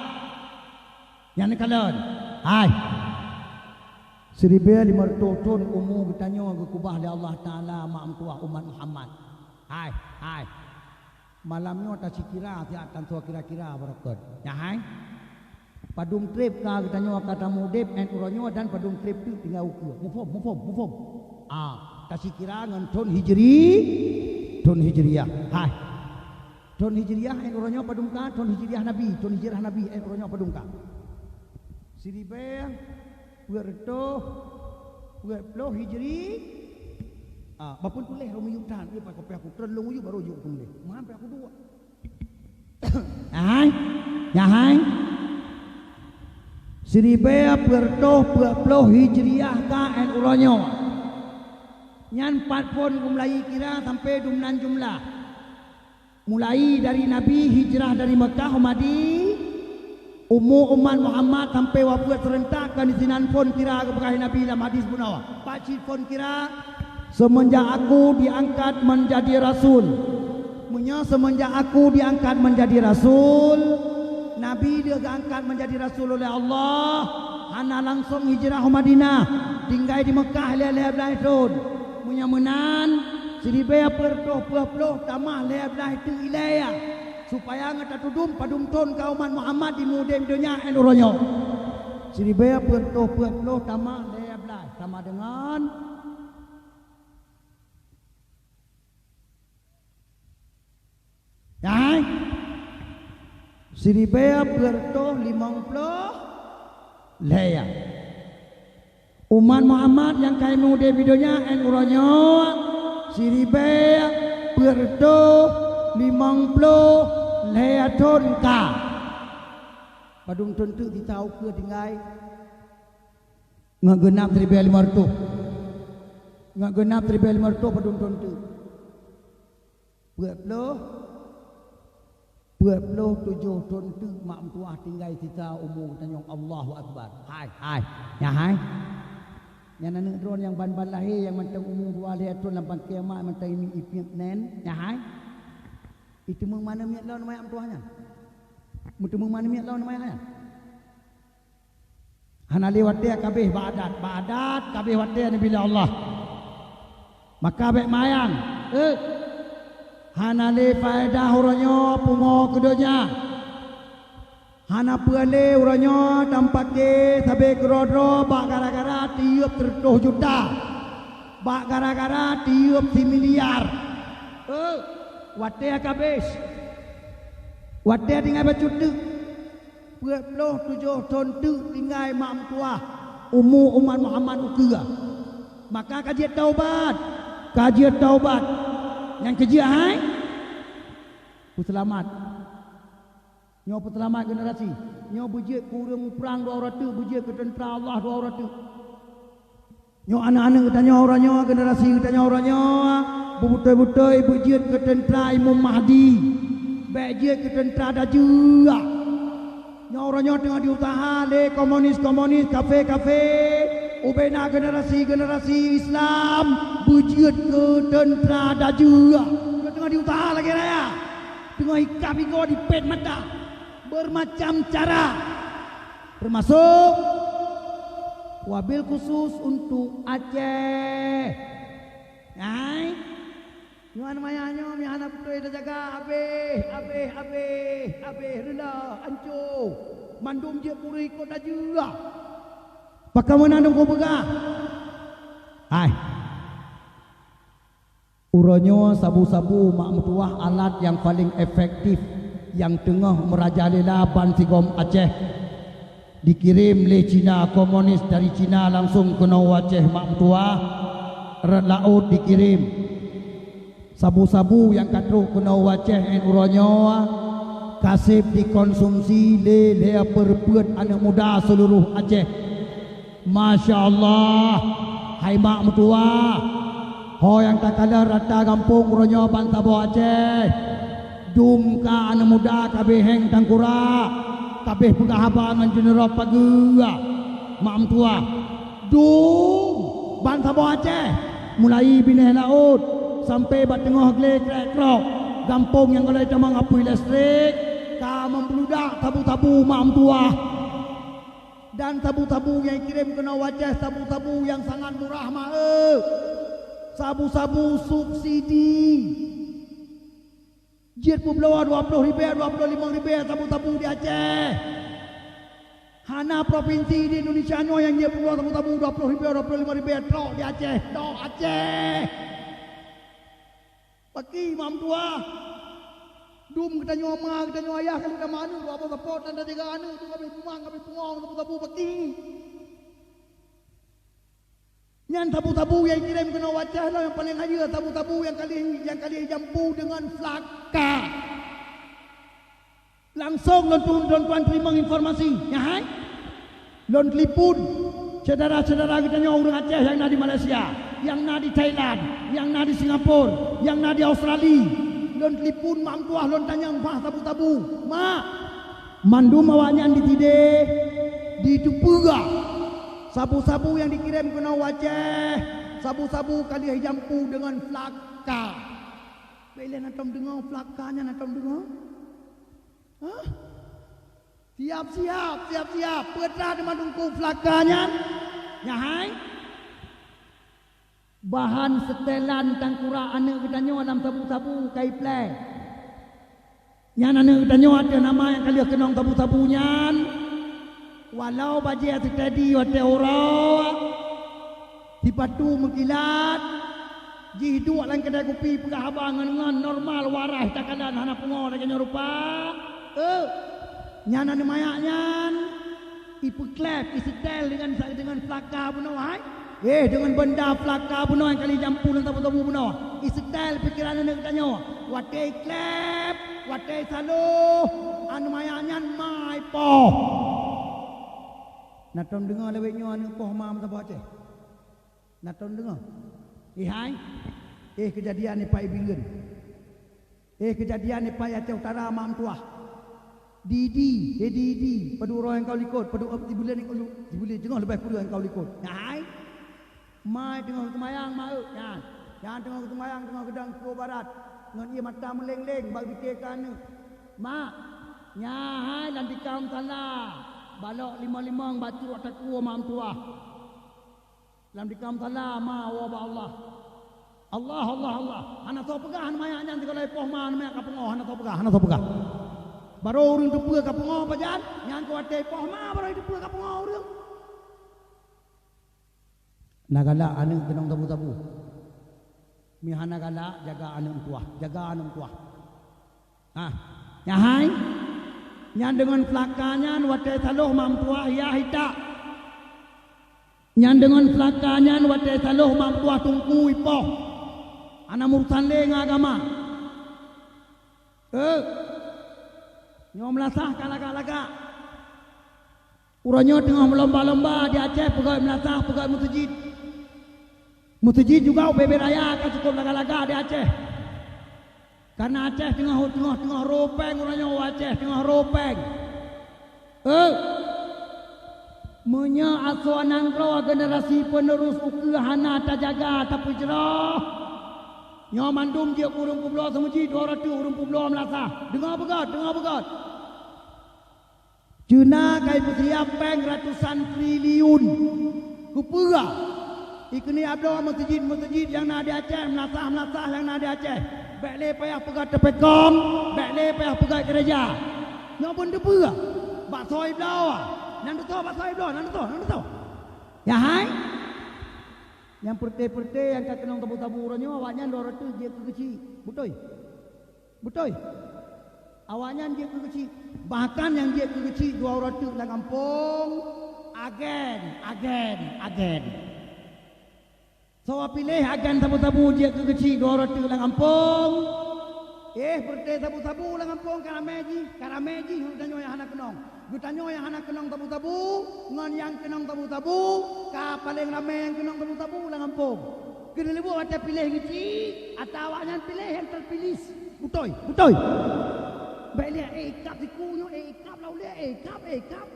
Nyan neukalon. Hai. Siribée limong reutôh thon umu geutanyoe geukeubah lé Allah Taala mak meutuwah umat Muhammad. Hai, hai. Malam nyoe tasikira siat tansoe kira-kira barokon. Nyan hai. Padum treb ka geutanyoe ka tamuudeb 'an uroe nyoe dan padum treb teuk tinggai ukeue. Muphom, muphom, muphom. Ah, tasikira ngon thon Hijri, thon Hijriah. Hai. Thon Hijriah 'an uroe nyoe padum ka, thon Hijriah Nabi, thon Hijrah Nabi 'an uroe nyoe padum ka. Siribée peuet reutôh peuet ploh Hijri. Ah, bak phon tuléh lôn miyueb that, ié pakai kopiah aku, treun lôn miyueb barô jok tuléh. Meuhan pih aku duek. Nyan hai? Nyan hai? Siribée peuet reutôh peuet ploh Hijriah ka 'an uroe nyoe. Nyan pat phon geumulai kira sampoe dumnan jumlah. Mulai dari Nabi hijrah dari Meukah u Madi-, umu umat Muhammad sampoe wafeuet seurentak kon disinan phon kira geupeugah Nabi lam hadis bunoe. Pat cit phon kira, "Semenjak aku diangkat menjadi rasul." Meunyoe, "Semenjak aku diangkat menjadi rasul," Nabi lheueh geuangkat menjadi rasul oleh Allah, hana langsong hijrah u Madinah, tinggai di Meukah lhèe-lhèe blaih thon. Meunyoe meunan, siribèe peuet reutôh peuet ploh tamah lhèe blaih teuk ilèe, supaya ngon tatudum padum thon ka umat Muhammad jimuudép donya 'an uroe nyoe. Siribèe peuet reutôh peuet ploh tamah lhèe blaih sama dengan, hai? Siribèe peuet reutôh limong ploh lhèe. Umat Muhammad nyang ka jimuudép di donya 'an uroe nyoe, siribèe peuet reutôh limong ploh lhèe thon ka. Padum thon teuk sisa ukeue tinggai? Ngon geunap siribèe limong reutôh. Ngon geunap siribèe limong reutôh padum thon teuk? Peuet ploh, peuet ploh tujoh thon teuk mak meutuah tinggai sisa umu geutanyoe. Allahu Akbar. Hai, hai. Nyan hai. Nyan aneuk droe nyang ban-ban lahé nyang mantong umu dua lhèe thon lam pangké mak mantong imiek-imiek nèn. Nyan hai. Iteumeung manéh miet lom nyan mak meutuah nyan? Meuteumeung manéh miet lom nyan mak nyan? Hana lé watèe ka abéh bak adat, bak adat ka abéh watèe neubi lé Allah. Maka bèk manyang, eh, hana lé faedah uroe nyoe pungo keu donya. Hana peue lé uroe nyoe tameupakè sabé keudroe-droe bak gara-gara tiep seureutôh juta, bak gara-gara tiep similiar. Eh, watèe ka abéh. Watèe tinggai bacut teuk. Peuet ploh tujoh thon teuk tinggai mak meutuah umu umat Muhammad ukeue. Maka ka jeuet taubat, ka jeuet taubat. Nyang keujeuet hai? Peuseulamat. Nyoe peuseulamat generasi. Nyoe beujeuet keu ureueng muprang dua uroe teuk, beujeuet keu teuntra Allah dua uroe teuk. Nyoe aneuk-aneuk geutanyoe uroe nyoe, generasi geutanyoe uroe nyoe, beubeutôi-beutôi beujeuet keu teuntra Imam Mahdi. Bèk jeuet keu teuntra dajeuak. Nyoe uroe nyoe teungoh jiusaha lé komunis-komunis, kafé-kafé, ubena generasi-generasi Islam beujeuet keu teuntra dajeuak. Nyoe teungoh jiusaha lagèe raya. Teungoh ikab igoe dipèt mata. Bermacam cara. Teumasok wabil khusus untuk Aceh. Hai, nyoe maya nyoe meuhana beutôi tajaga, abéh, abéh, abéh, abéh, reulah, ancô. Mandum jeuet puri kot dajeuak. Pakon meunan dong kupeugah? Hai. Uroe nyoe sabu-sabu mak meutuah alat nyang paleng efektif nyang teungoh meurajalela bansigom Aceh. Dikirém lé Cina komunis dari Cina langsong keunoe u Aceh mak meutuah, rot laôt dikirém. Sabu-sabu nyang ka trok keunoe u Aceh 'an uroe nyoe ka seb dikonsumsi lé lhèe peureupeuet aneuk muda seuluruh Aceh. Masya Allah, hai mak meutuwah, ho nyang takalon rata gampông uroe nyoe ban saboh Aceh. Dum ka aneuk muda ka abéh héng tangkura, ka abéh peugah haba ngon jeuneurop pageue, mak meutuwah. Dum ban saboh Aceh, mulai binéh laôt sampoe bak teungoh glé krek-krok, gampông nyang gohlom tamong apui listrik, ka meubludak sabu-sabu, mak meutuwah. Dan sabu-sabu nyang jikirém keunoe u Aceh, sabu-sabu nyang sangat murah, mak eu. Sabu-sabu subsidi. Jeuet peubloe dua ploh ribèe, dua ploh limong ribèe sabu-sabu di Aceh. Hana propinsi di Indonesia nyoe nyang jeuet peubloe sabu-sabu dua ploh ribèe, dua ploh limong ribèe trok di Aceh, trok Aceh. Paki, mak meutuwah. Dum geutanyoe ma, geutanyoe ayah, ka lheueh tamah aneuk, dua boh sapot, dan tajaga aneuk, tu ka abéh bungong, ka abéh bungong, sabu-sabu paki. Nyan sabu-sabu nyang jikirém keunoe u Aceh nyoe nyang paleng hayeue, sabu-sabu nyang ka lheueh, nyang ka lheueh jampu deungon flaka. Langsong lôn tu-, lôn tuan teurimong informasi, nyan hai. Lôn telepon syedara-syedara geutanyoe ureuëng Aceh nyang na di Malaysia, nyang na di Thailand, nyang na di Singapura, nyang na di Australia. Lôn telepon mak meutuwah, lôn tanyong bah sabu-sabu. Mak, mandum awaknyan ditidée, diteupeue. Sabu-sabu nyang jikirém keunoe u Aceh, sabu-sabu ka lheueh jampu deungon flaka. Bèk lé na tom deungoe flaka nyan, na tom deungoe? Hah? Siap-siap, siap-siap. Peue teuma teungku flaka nyan? Nyan hai. Bahan seutelan tangkura aneuk geutanyoe lam sabu-sabu ka ipleh. Nyan aneuk geutanyoe ateueh nama nyang ka lheueh keunong sabu-sabu nyan, walau bajèe seutedi watèe uroe, sipatu meukilat, jih duek lam keudè kupi peugah haba ngon, ngon normal, waras, takalon, hana pungo lagèe nyoe rupa. Eh, nyan aneuk manyak nyan. Ipeuklep, iseutel deungon sa-, deungon flaka bunoe, hai? Eh, deungon benda flaka bunoe nyang ka lheueh jampu lam sabu-sabu bunoe. Iseutel pikeran aneuk geutanyoe. Watèe iklep, watèe isaloh, aneuk manyak nyan ma ipoh. Na tom deungoe lawét nyoe aneuk poh ma meusaboh Aceh? Na tom deungoe? Eh, hai? Eh, keujadian nibak Ibireuen. Eh, keujadian nibak Aceh Utara, mak meutuwah. Di Idi, eh, di Idi, padub uroe nyang ka u likot, padub, eh, sibuleuen nyang ka u li-, sibuleuen teungoh leubeh kureueng nyang ka u likot. Nyan hai. Ma teungoh seumayang, ma eu, nyan. Nyan teungoh seumayang, teungoh geudong seukoe barat. Ngon ié mata meuleng-leng, bak bite keu aneuk. Mak, nyan hai lam tika musala. Balok limong-limong, bacut ata kue, mak meutuwah. Lam tika musala ma woe bak Allah. Allah, Allah, Allah. Hana soe peugah aneuk manyak nyan sigohlom ipoh ma aneuk manyak ka pungo, hana soe peugah, hana soe peugah. Barô ureueng teupeue ka pungo pajan, nyan keu watèe ipoh ma barô teupeue ka pungo ureueng. Na galak aneuk keunong sabu-sabu. Mi hana galak, jaga aneuk meutuwah, jaga aneuk meutuwah. Ah, nyan hai. Nyan deungon flaka nyan watèe saloh mak meutuwah yah itak. Nyan deungon flaka nyan watèe saloh mak meutuwah teungku ipoh. Hana meurusan lé ngon agama. Eh, nyoe meulasah ka lagak-lagak. Uroe nyoe teungoh meulomba-lomba di Aceh peugöt meulasah, peugöt meuseujid. Meuseujid juga ubé-bé raya ka cukôp lagak-lagak di Aceh. Kareuna Aceh teungoh, teungoh, teungoh rô péng uroe nyoe, Aceh teungoh rô péng. Eh, meunyoe asoe nanggroe generasi penerus ukeue hana tajaga, tapeujroh, nyoe mandum jeuet keu ureueng peubloe seumeujid, dua ratus ureueng peubloe meulasah. Deungoe beugöt, deungoe beugöt! Cina ka ipeusiap péng ratusan triliun. Keupeue? Ikeuneuk bloe meuseujid-meuseujid nyang na di Aceh, meulasah-meulasah nyang na di Aceh. Bèk lé payah peugöt teupekong, bèk lé payah peugöt gereja. Nyoe pun teupeue? Bak soe ibloe? Nan teusoe bak soe ibloe, nan teusoe, nan teusoe. Ya hai? Nyang peureute-peureute nyang ka keunong tabu-tabu uroe nyoe, awaknyan dua ratus jeuet keu keuchik. Beutôi? Beutôi? Awaknyan jeuet keu keuchik. Bahkan nyang jeuet keu keuchik dua uroe teuk lam gampông, agen, agen, agen. Soe piléh agen sabu-sabu jeuet keu keuchik dua uroe teuk lam gampông? Eh, peureute sabu-sabu lam gampông ka ramé jih, ka ramé jih, tanyoe nyang hana keunong. Geutanyoe nyang hana keunong sabu-sabu ngon nyang keunong sabu-sabu, ka paleng ramé nyang keunong sabu-sabu lam gampông. Keuneulheueh watée piléh geuchik, ata awaknyan piléh nyang teupilih. Beutôi, beutôi. Bék liak, eh, ikab siku nyoe, eh, ikab lam ulée, eh, ikab, eh, ikab.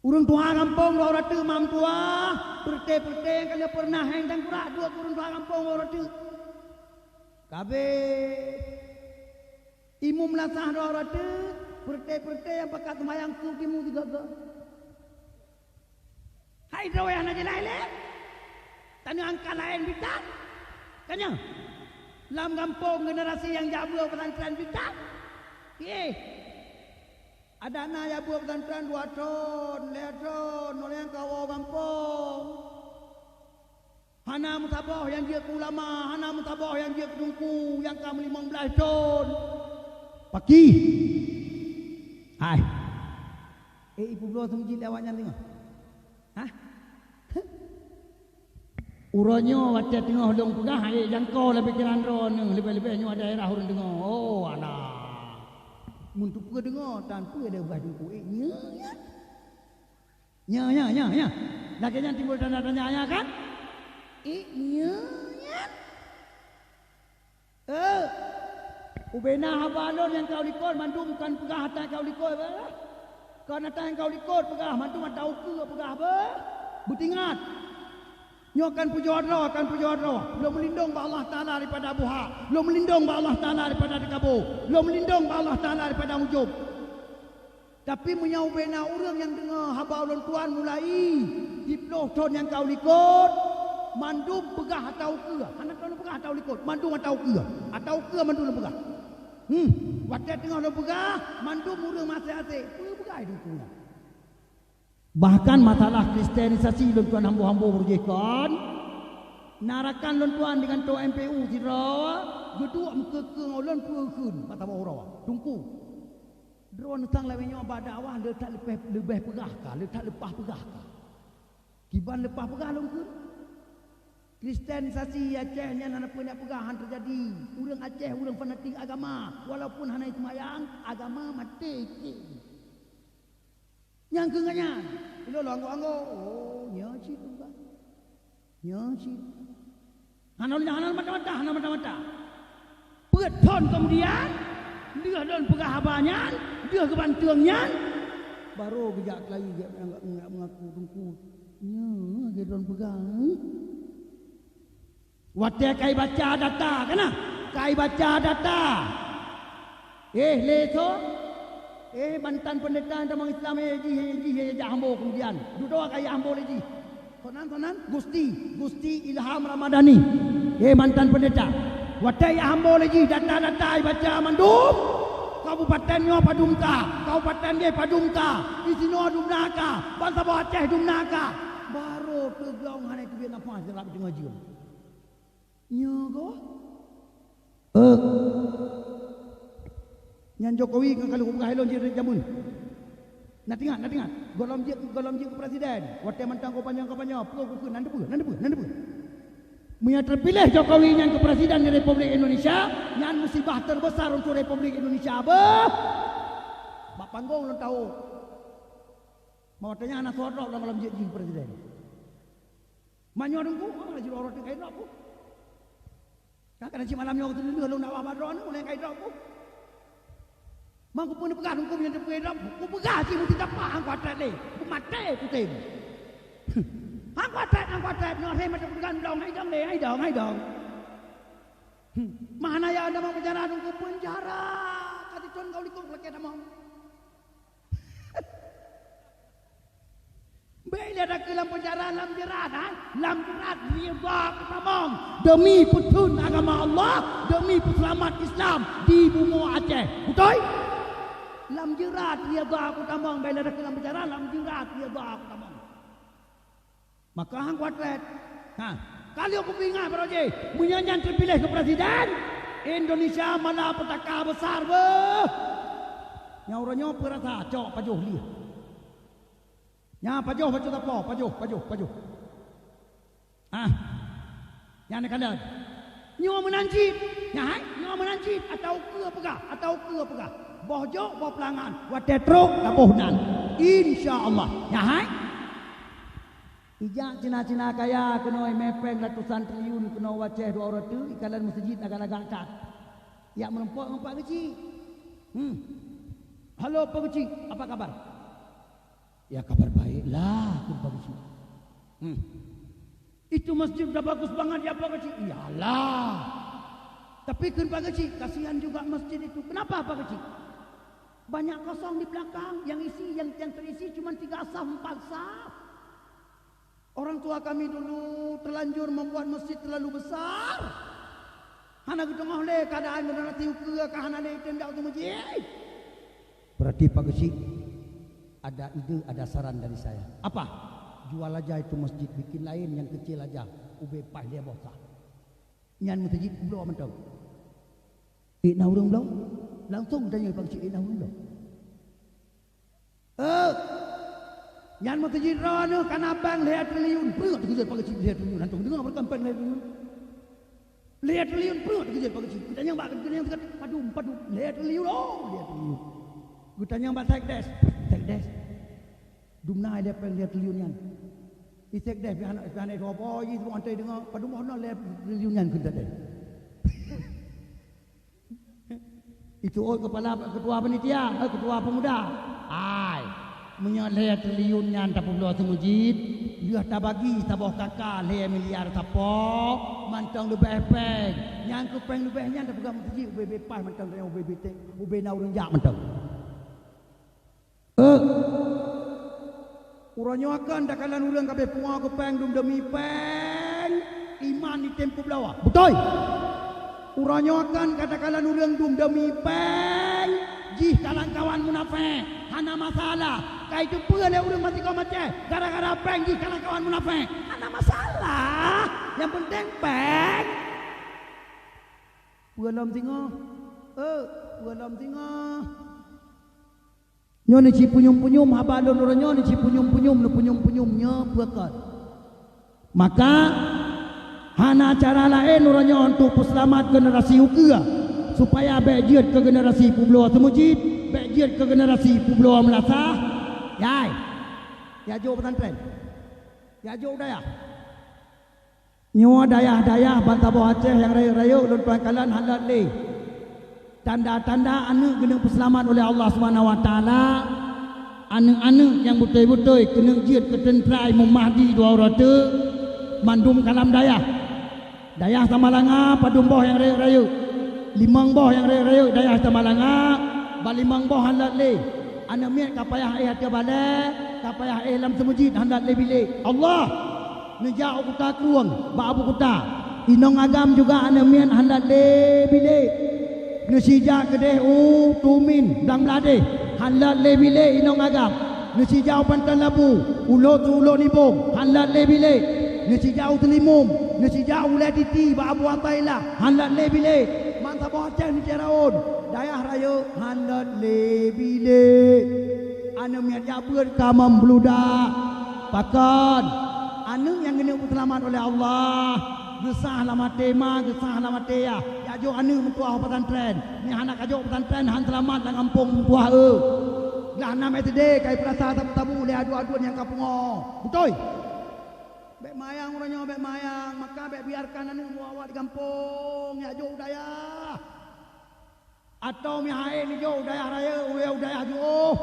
Ureuëng tuha gampông dua uroe teuk mam tuha, peureute-peureute nyang ka lheueh peureunah héng tangkurak duek ureuëng tuha gampông dua uroe teuk. Kabeh. Imum lasah dua uroe teuk, peureute-peureute nyang pakat seumayang su timu sigoe-goe. Hai droe hana jeulaih lé. Tanyoe angka laén bitan. Ka nyoe. Lam gampông generasi nyang jak beuet pesantren bitan. Yeh. Adak na jak beuet pesantren dua thon, lhée thon, ngon nyang ka woe gampông. Hana meusaboh nyang jeuet keu ulama, hana meusaboh nyang jeuet keu teungku nyang ka meulimong blaih thon. Paki. Hai. Eh, ipeubloe seumeujid lé awaknyan teungoh. Hah? Uroe nyoe watée teungoh lôn peugah, hai jangko lam pikeran droeneuh, leubeh-leubeh nyoe daerah ureuëng deungoe. Oh, alah. Mun teupeue deungoe, tan peue lé ubah teungku, eh, nyoe nyan. Nyoe, nyoe, nyoe, nyoe. Lagée nyan timbul tanda tanya, nyoe kan? Eh, nyoe nyan. Eh, ubena haba lôn nyang ka u likot mandum kon peugah ata nyang ka u likot, bah. Kon ata nyang ka u likot peugah, mandum ata ukeue peugah, bah. Beutingat. Nyoe kan pujoe droe, kan pujoe droe. Lôn meulindong bak Allah Taala daripada buhak. Lôn meulindong bak Allah Taala daripada teukabo. Lôn meulindong bak Allah Taala daripada ujub. Tapi meunyoe ubena ureuëng nyang deungoe haba ulôn tuan mulai siplôh thon nyang ka u likot, mandum peugah ata ukeue. Hana thon peugah ata u likot, mandum ata ukeue. Ata ukeue mandum lôn peugah. Hmm, watée teungoh lôn peugah, mandum ureuëng maséh-aséh. Peue peugah itu nyan? Bahkan masalah kristenisasi lôn tuan hambo-hambo beurujih kon, na rakan lôn tuan di kantô M P U sidroe geuduek meukeukeueng ulôn peue kheun bak saboh uroe. Teungku, droeneuh sang lawét nyoe bak dakwah le that leupah, leubeh peugah ka, le that leupah peugah ka. Kiban leupah peugah lôn kheun? Kristenisasi Aceh nyan hana peue neuk peugah, han teujadi. Ureuëng Aceh ureuëng fanatik agama, walaupun hana seumayang, agama maté cit. Nyang keu nyan, ilôn lôn anggô-anggô, oh, nyoe cit peugah. Nyoe cit. Hana lôn, hana lôn mata-mata, hana mata-mata. Peuet thon keumudian, lheueh lôn peugah haba nyan, lheueh geubantueng nyan, barô geujak keulayi, geujak meungaku teungku. Nyoe lagée droeneuh peugah. Watée ka ibaca data, kana? Ka ibaca data. Eh, lé soe? Eh, mantan peundeta nyang tamong Islam, eh, jih, eh, jih, eh, jak hambo keumudian. Dudoe ka jak hambo lé jih. Soe nan, soe nan? Gusti, Gusti Ilham Ramadhani. Eh, mantan peundeta. Watée jak hambo lé jih, data-data ibaca mandum. Kabupaten nyoe padum ka, kabupaten gét padum ka, disinoe dumna ka, bansaboh Aceh dumna ka. Barô teuglong hana teubiet nafah sirab teungoh jeuem. Nyoe goh? Eh. Nyan Jokowi nyang ka lheueh peugah ilôn jeuet jameun. Na teuingat, na teuingat. Gohlom jeuet, gohlom jeuet keu presiden. Watée mantong kampanye-kampanye, peue kukheun, nan teupeue, nan teupeue, nan teupeue. Meunyoe teupiléh Jokowi nyan keu presiden di Republik Indonesia, nyan musibah terbesar untuk Republik Indonesia. Beuh! Bak panggong lôn tawök. Watée nyan hana soe drob lom, lom jeuet jih keu presiden. Meunyoe teungku, ah, jinoe rot ka idrop ku. Kan kadang cit malam nyoe teuleuleueh lôn dakwah bak droeneuh, ulée ka idrop ku. Mang kupeue neupeugah teungku meunyoe teupeu idrop, kupeugah cit meuti tapak hang kuatet lé, kumaté kutem. Hang kuatet, hang kuatet, nyoe rheh mata kudeungon dong, hai dong lé, hai dong, hai dong. Hmm. Mah na ya tamong penjara teungku, penjara. Ka titôn kau likot lakée tamong. Bék lé takeu lam penjara, lam jeurat, hai. Lam jeurat ridha kutamong demi peutheun agama Allah, demi peuseulamat Islam di bumoe Aceh. Beutôi? Lam jeurat ridha kutamong, bék lé takeu lam penjara, lam jeurat ridha kutamong. Maka hang kuatet. Ha, ka lheueh kupeuingat baroe jih, meunyoe nyan teupiléh keu presiden, Indonesia malapetaka besar beuh. Nyang uroe nyoe peurasa cok pajoh lieh. Nya pajoh bacut apo, pajoh, pajoh, pajoh. Ah. Nyan neukalon. Nyoe meunan cit. Nya hai, nyoe meunan cit. Atau keue peugah, atau keue peugah. Boh jok, boh peulangan. Watée trok, ka boh nan. Insya Allah. Nyan hai. Ijak Cina-Cina kaya keunoe mé péng ratusan triliun keunoe u Aceh dua uroe teuk, ikalon meuseujid lagak-lagak that. Jak meurumpok ngon Pak Geuchik. Hmm. "Halo Pak Geuchik, apa kabar?" "Ya kabar baiklah," kheun Pak Geuchik. Hmm. "Itu masjid udah bagus banget ya Pak Geuchik?" "Iyalah." "Tapi," kheun Pak Geuchik, "kasihan juga masjid itu." "Kenapa Pak Geuchik?" "Banyak kosong di belakang, yang isi, yang, yang terisi cuma tiga saf, empat saf. Orang tua kami dulu terlanjur membuat masjid terlalu besar. Hana geuteungoh lé keuadaan generasi ukeue ka hana lé item jak u masjid." "Berarti Pak Geuchik ada ide, ada saran dari saya." "Apa?" "Jual aja itu masjid, bikin lain yang kecil aja, ubé paih lhèe boh sah. Nyan meuseujid bloe mantong." "Ék na ureuëng bloe?" Langsung tanyong Pak Geuchik, "Ék na ureuëng bloe?" "Eh, nyan meuseujid droeneuh ka na péng lhèe triliun." "Peue teukeujot Pak Geuchik lhèe triliun? Hantom deungoe bak péng lhèe triliun." "Lhèe triliun peue teukeujot Pak Geuchik?" Geutanyong bak, geutanyong sigoe, "Padum, padum?" "Lhèe triliun, oh, lhèe triliun." Geutanyong bak sekdes, "Sekdes, dumna ilèe péng lhèe triliun nyan?" I sekdes pih hana, pih hana, "Soe po jih, sibuk antoi deungoe, padum boh na lhèe triliun nyan?" kheun sekdes. Itu ôt kepala, ketua panitia, eh, ketua pemuda. "Hai, meunyoe lhèe triliun nyan tapeubloe seumeujid, lheueh tabagi saboh kaka lhèe miliar sapo, mantong leubeh péng. Nyang keu péng leubeh nyan tapeugah meuseujid, ubé-bé paih mantong, ubé-bé tek, ubé na ureuëng jak mantong." Eh, uroe nyoe kan takalon ureuëng ka abéh pungo keu péng dum demi péng, iman item peubloe. Beutôi. Uroe nyoe kan ka takalon ureuëng dum demi péng, jih kalon kawan munafék. Hana masalah. Ka iteupeue lé ureuëng masigom Aceh, gara-gara péng jih kalon kawan munafék. Hana masalah. Nyang penting péng. Peue lom singoh? Eh, peue lom singoh? Nyoe neuci punyuem-punyuem haba lôn uroe nyoe, neuci punyuem-punyuem, neupunyuem-punyuem nyoe peue kon. Maka, hana cara laén uroe nyoe untuk peuseulamat generasi ukeue, supaya bék jeuet keu generasi peubloe seumeujid, bék jeuet keu generasi peubloe meulasah. Yai, ya jok pesantren, ya jok dayah. Nyoe dayah-dayah bansaboh Aceh nyang rayeuk-rayeuk lôn tuan kalon hana lé. Tanda-tanda aneuëk geuneuk peuseulamat uleh Allah Subhanahu Wa Taala, aneuëk-aneuëk nyang beutôi-beutôi keuneuk jeuet keu teuntra Imam Mahdi dua uroe teuk, mandum ka lam dayah. Dayah Samalanga padum boh nyang rayeuk-rayeuk, limong boh nyang rayeuk-rayeuk dayah Samalanga, ba limong boh hana lé. Aneuëk miet ka payah éh ateueh balée, ka payah éh lam seumeujid hana lé bilék. Allah! Neujak u Kuta Krueng, bak Abu Kuta. Inong agam juga aneuëk miet hana lé bilék. Neusijak keudeh u Tumin, Blang Bladeh, hana lé bilék inong agam. Neusijak u Panton Labu, u Lhok, u Lhok Nibong, hana lé bilék. Neusijak u Teulimum, neusijak u Lhée Titi, bak Abu Atailah, hana lé bilék. Bansaboh Aceh neuceraon, dayah rayeuk hana lé bilék. Aneuëk miet jak beuet ka meubludak. Pakon? Aneuëk nyang geuneuk peuseulamat uleh Allah, geusah lam até ma, geusah lam até yah. Jak jok aneuëk meutuah u pesantren. Nyang hana ka jok pesantren, han seulamat lam gampông meutuah eu. Glah nam S D ka ipeurasa sabu-sabu lé aduen-aduen nyang ka pungo. Beutôi? Bék mayang uroe nyoe, bék mayang. Maka bék biarkan aneuëk meuwat-wat di gampông, jak jok u dayah. Atawa meuhai neujok u dayah rayeuk, u dayah jiôh.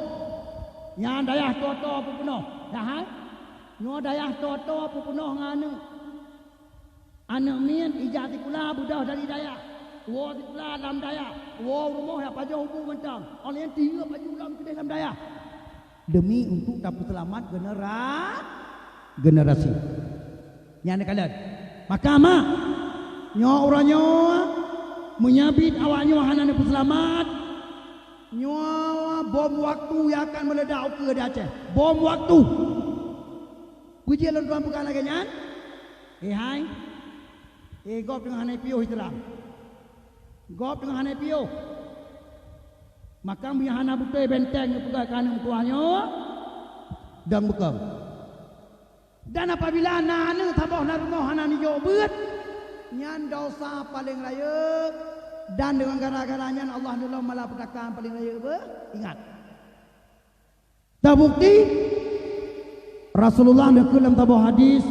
Nyan dayah toe-toe peupeunoh. Dah hai? Nyoe dayah toe-toe peupeunoh ngon aneuëk. Aneuëk miet ijak sikula beudôh dari dayah. Woe sikula lam dayah. Woe rumoh jak pajoh ubu mantong. Óh lheueh nyan tiyeup laju lom keudeh lam dayah. Demi untuk tapeuseulamat genera-, generasi. Nyan neukalon. Maka mak, nyoe uroe nyoe, meunyoe biet awak nyoe hana neupeuseulamat, nyoe bom waktu nyang akan meuledak ukeue di Aceh. Bom waktu. Peue jeuet lôn tuan peugah lagée nyan? Eh hai. Eh gob teungoh hana piôh Islam. Gob teungoh hana piôh. Maka meunyoe hana beutôi benteng neupeugah keu aneuëk meutuah nyoe, dong beukong. Dan apabila na aneuëk saboh na rumoh hana neujok beuet, nyan desya paleng rayeuk. Dan deungon gara-gara nyan Allah neulom malapetaka nyang paleng rayeuk beuingat. Teubukti, Rasulullah neukheun lam saboh hadis,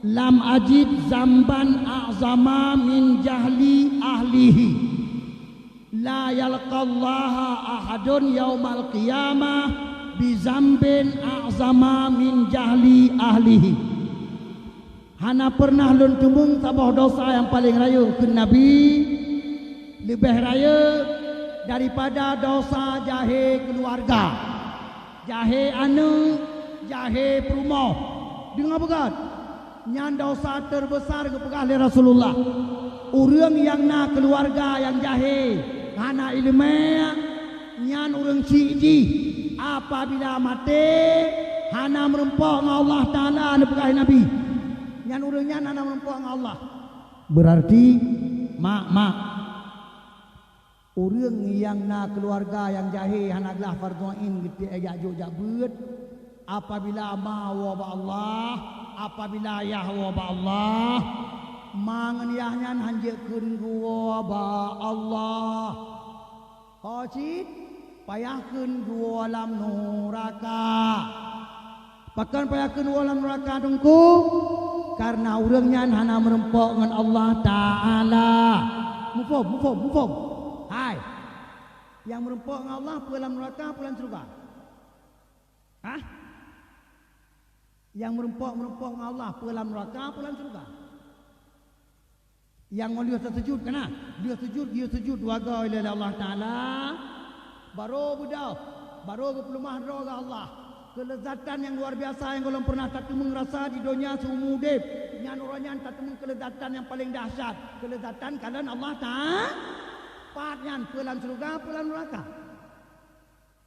"Lam ajid zamban a'zama min jahli ahlihi. La yalqallaha ahadun yaumal qiyamah bi zambin a'zama min jahli ahlihi." Hana peureunah lôn teumeung saboh dosa nyang paleng rayeuk kheun Nabi, leubeh rayeuk daripada dosa jahé keuluwarga, jahé aneuëk, jahé peurumoh. Deungoe beugét, nyan dosa teurbeusa geupeugah lé Rasulullah. Ureuëng nyang na keuluwarga nyang jahé, hana iéleumé, nyan ureuëng syiek jih, apabila maté hana meurumpok ngon Allah Taala, neupeugah Nabi, nyan ureuëng nyan hana meurumpok ngon Allah. Beurarti, mak, mak, ureuëng nyang na keuluwarga nyang jahé hana glah fardhu ain geuti jak jok jak beuet, apabila ma woe bak Allah, apabila yah woe bak Allah, ma ngon yah nyan hanjeuet kheun geuwoe bak Allah. Ho cit payah kheun geuwoe lam nuraka. Pakon payah kheun woe lam nuraka Teungku? Kareuna ureuëng nyan hana meurumpok ngon Allah Taala. Muphom, muphom, muphom. Hai. Nyang meurumpok ngon Allah peue lam nuraka, peue lam syeuruga? Hah? Nyang meurumpok, meurumpok ngon Allah peue lam nuraka, peue lam syeuruga? Nyang ngon lheueh taseujut kana, lheueh seujut geuyue seujut dua goe lé Allah Taala, barô beudôh, barô geupeuleumah droe keu Allah. Keuleuzatan nyang luar biasa nyang gohlom peureunah tateumeung rasa di donya siumu udeb, nyan uroe nyan tateumeung keuleuzatan nyang paleng dahsyat, keuleuzatan kalon Allah Taala. Pat nyan peue lam syeuruga, peue lam nuraka?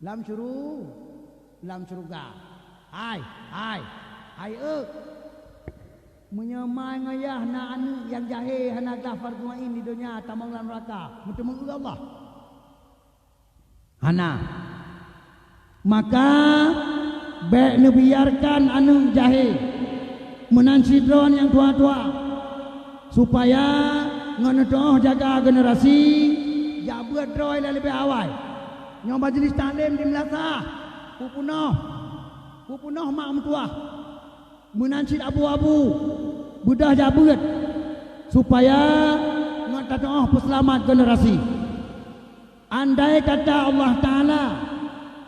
Lam syuru-, lam syeuruga. Hai, hai, hai euk. Meunyoe ma ngon yah na aneuëk nyang jahé hana glah fardhu ain di donya tamong lam nuraka, meuteumeung euk Allah? Hana. Maka, bék neubiarkan aneuëk jahé, meunan sidroe nyang tuha-tuha, supaya ngon neutuoh jaga generasi, jak beuet droe lé leubeh awai. Nyoe majelis taklim di meulasah, peupunoh, peupunoh mak meutuah, meunan cit abu-abu, beudôh jak beuet, supaya ngon tatuoh peuseulamat generasi. Andai kata Allah Taala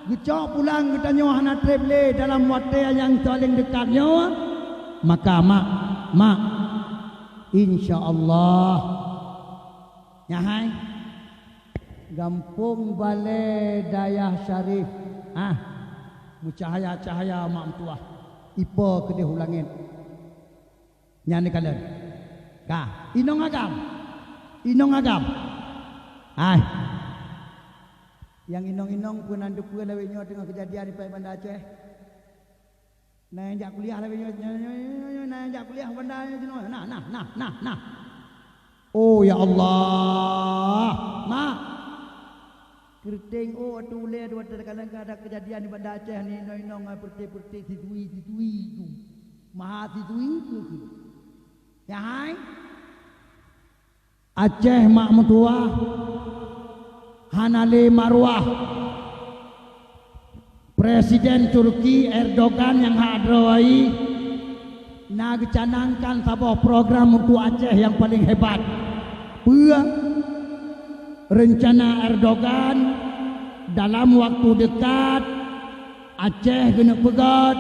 geucok pulang geutanyoe hana treb lé dalam watée nyang paleng deukat nyoe, maka mak, mak, insya Allah. Nyan hai, gampông Balée Dayah Syarif, ah, meucahya-cahya mak meutuah, ipo keudeh u langét. Nyan neukalon. Ka, inong agam. Inong agam. Hai. Nyang inong-inong peunan teupeue lawét nyoe teungoh keujadian di Banda Aceh. Na nyang jak kuliah lawét nyoe, nyoe, nyoe, nyoe, nyoe, na nyang jak kuliah Banda nyoe jinoe. Nah, nah, nah, nah, nah. Oh, ya Allah. Mak. Keureuteng, oh, atu ulée dua kadang-kadang ada keujadian di Banda Aceh ni, inong-inong ngon peureute-peureute siswi-siswi tu. Mahasiswi tu. Ya hai? Aceh mak meutuah, hana lé maruah. Presiden Turki Erdogan nyang hak droe na geucanangkan saboh program untuk Aceh nyang paleng hebat. Peue? Reuncana Erdogan dalam waktu dekat Aceh geuneuk peugét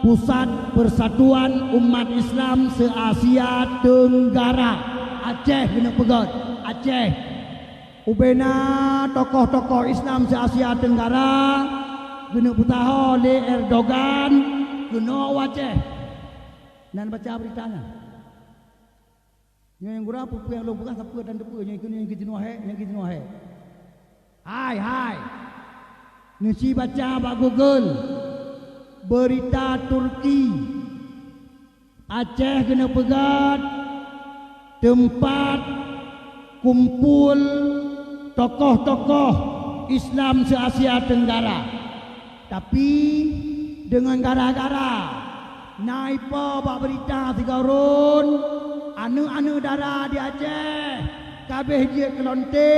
pusat persatuan umat Islam se-Asia Tenggara. Aceh geuneuk peugét, Aceh. Ubena tokoh-tokoh Islam se-Asia Tenggara geuneuk peusaho lé Erdogan keunoe u Aceh. Nan baca beurita nyan. Nyoe nyang gura peue-peue nyang lôn peugah sapeue dan teupeue, nyoe keunoe nyang keujeuneuh hék, nyang keujeuneuh hék. Hai, hai. Neuci baca bak Google, beurita Turki. Aceh keuneuk peugét teumpat kumpul tokoh-tokoh Islam se-Asia Tenggara. Tapi, deungon gara-gara na ipo bak beurita sigoe rôn, aneuëk-aneuëk dara di Aceh Ka abéh jeuet keu lonte,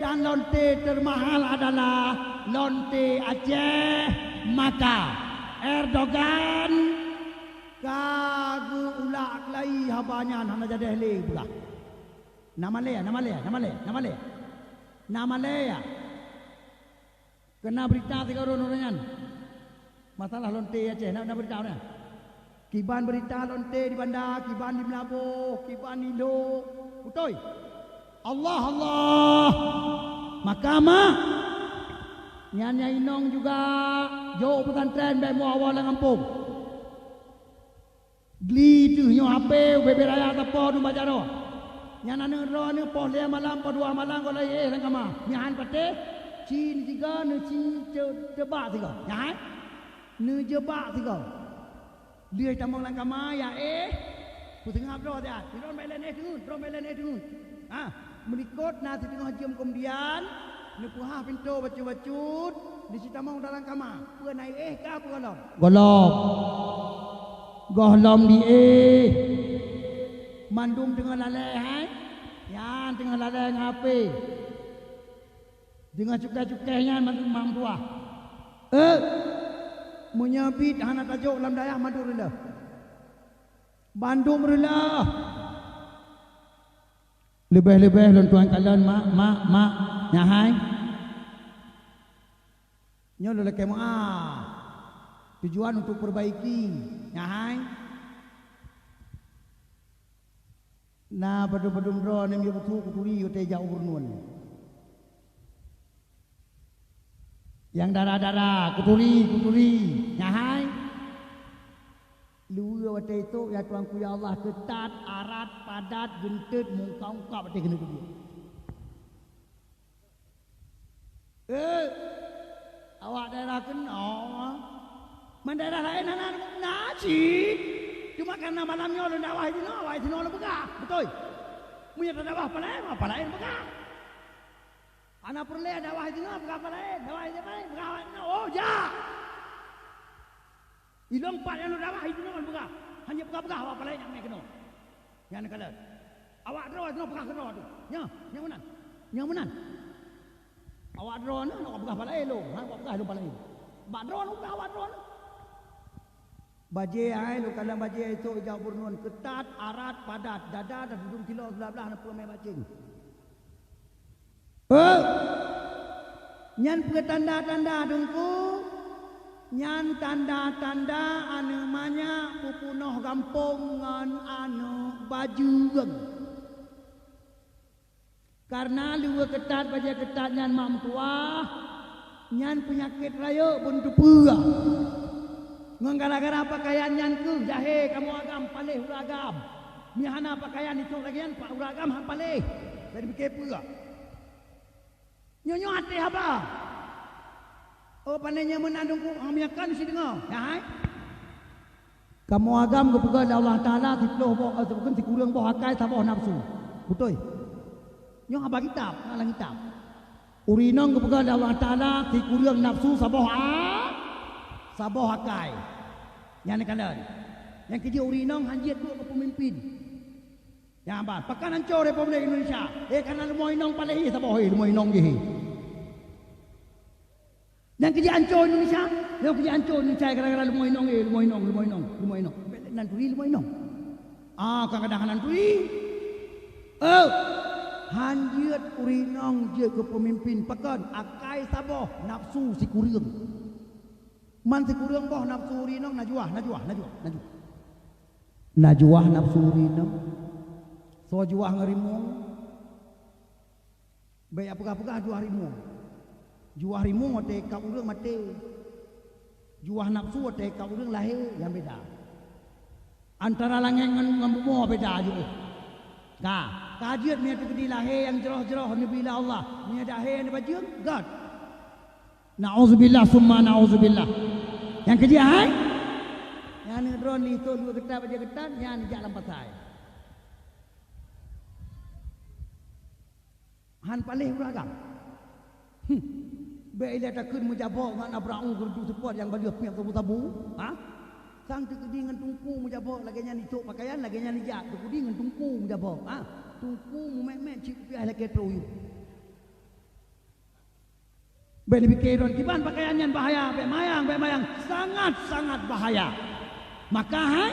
dan lonte teumahal adalah lonte Aceh. Maka Erdogan ka geuulak keulayi haba nyan, hana jadeh lé geupeugah. Na malée, na malée, na malée, na malée. Na malée ya. Keu na beurita sigoe ureuëng nyan. Masalah lonte Aceh, na, na beurita nyan. Kiban beurita lonte di Banda, kiban di Meulaboh, kiban di Lhok. Beutôi? Allah, Allah. Maka mak, nyan nyang inong juga jok pesantren bék muak awai lam gampông. Gli teuh nyoe hapé ubé-bé raya sapo nibak jaroe. Nyan aneuk droeneuh poh lhée malam, poh dua malam goh lom éh lam kama. Nyan patéh, ci neusiga, neuci teu-, teubak sigoe. Nyan hai? Neujeubak sigoe. Lheueh tamong lam kama, ya éh. Peuseungab droe siat. Droe bék lé éh teungeut, droe bék lé éh teungeut. Ha, meulikot na siteungoh jeuem keumudian, neupeuhah pintoe bacut-bacut, neusitamong dalam kama. Peue na éh ka peue gohlom? Gohlom. Gohlom di éh. Mandum teungoh lalée hai? Nyan teungoh lalée ngon hapé. Deungon cukai-cukai nyan mandum mak meutuah. Eh, meunyoe biet hana tajok lam dayah mandum reuloh. Bandum reuloh. Leubeh-leubeh lôn tuan kalon mak, mak, mak, nyan hai. Nyoe lôn lakée meu'ah. Tujuan untuk perbaiki, nyan hai. Na padum-padum droe nem yue beutôi kuturi watée jak u Burnuen. Nyang dara-dara, kuturi, kuturi, nyan hai. Luweue watée itu, ya Tuhanku, ya Allah, keutat, arat, padat, geunteut, mungkab-ungkab watée keuneuk duek. Eh, awak daerah keunoe. Man daerah laén hana na cit. Cuma karena malam nyoe lôn dakwah di sinoe, awak di sinoe lôn peugah. Beutôi. Meunyoe tadakwah palaén, awak palaén peugah. Hana peureulée dakwah di sinoe peugah palaén, dakwah di sinoe peugah awak di sinoe. Oh, jak! Ilong pat nyang lôn dakwah di sinoe lôn peugah. Hana peugah-peugah awak palaén nyang mé keunoe. Nyan kalon. Awak droe sinoe peugah keudroe tu. Nyoe, nyang meunan. Nyang meunan. Awak droe nyoe, awak peugah palaén lôn. Ha, awak peugah lôn palaén. Bak droe nyoe peugah awak droe nyoe. Bajée hai lôn kalon bajée esok ijak u Burnuen. Keutat, arat, padat. Dada dan hidung cilo seubelah-belah na peue mé baceng. Eh! Nyan peue tanda-tanda, Teungku? Nyan tanda-tanda aneuk manyak peupunoh gampông ngon aneuk bajeueng. Kareuna luweue keutat bajée keutat nyan mak meutuwah, nyan peunyakét rayeuk beuneuteupeu. Ngon gara-gara peukayan nyan kheueh jahé kamoe agam paléh ureuëng agam. Meunyo hana peukayan icok lagée nyan, ureuëng agam han paléh. Jadi pike peue? Nyoe-nyoe até haba. Oh, pane nyang meunan dungku, ah, meunyo kan sideungoe, ya hai? Kamoe agam geupeugah lé Allah Taala siplôh boh, eh, sikureueng boh akai, saboh nafsu. Beutôi. Nyoe haba kitab, na lam kitab. Ureuëng inong geupeugah lé Allah Taala sikureueng nafsu, saboh a-, saboh akai. Nyan kalon. Nyang keujeuet ureuëng inong han jeuet duek keu peumimpin. Nyan ban, pakon hanco Republik Indonesia? Eh, kareuna leumo inong paléh saboh, eh, leumo inong jih. Nyang keujeuet hanco Indonesia, nyang keujeuet hanco Indonesia gara-gara leumo inong, eh, leumo inong, leumo inong, leumo inong. Nan turi leumo inong. Ah, kadang-kadang nan turi. Oh, han jeuet ureuëng inong jeuet keu peumimpin. Pakon? Akai saboh, nafsu sikureueng. Man sikureueng boh nafsu ureuëng inong najuah, najuah, najuah, najuah. Najuah nafsu ureuëng inong. Soe juah ngon rimueng? Bék peugah-peugah juah rimueng. Juah rimueng watée kab ureuëng maté. Juah nafsu watée kab ureuëng lahé, nyang beda. Antara langét ngon, ngon bumoe beda jih. Ka, ka jeuet meunyo teukeudi lahé nyang jroh-jroh neubi lé Allah, meunyo dahé nyang bajeueng, gét. Nauzubillah summa nauzubillah. Nyang keujeuet hai? Nyang aneuk droe nyoe luweue keutat bajée keutat, nyan jak lam pasai. Han paléh ureuëng agam. Hmm. Bék ilée takheun meujabok ngon Abraham geureudu seupôt nyang baleueh piep sabu-sabu, ha? Sang teukeudi ngon teungku meujabok lagée nyan icok peukayan, lagée nyan ijak teukeudi ngon teungku meujabok, ha? Teungku mumet-met cit kupiah lakée trok u yup. Bék neupike droe kiban pakaian nyan bahaya, bék mayang, bék mayang, sangat-sangat bahaya. Maka hai,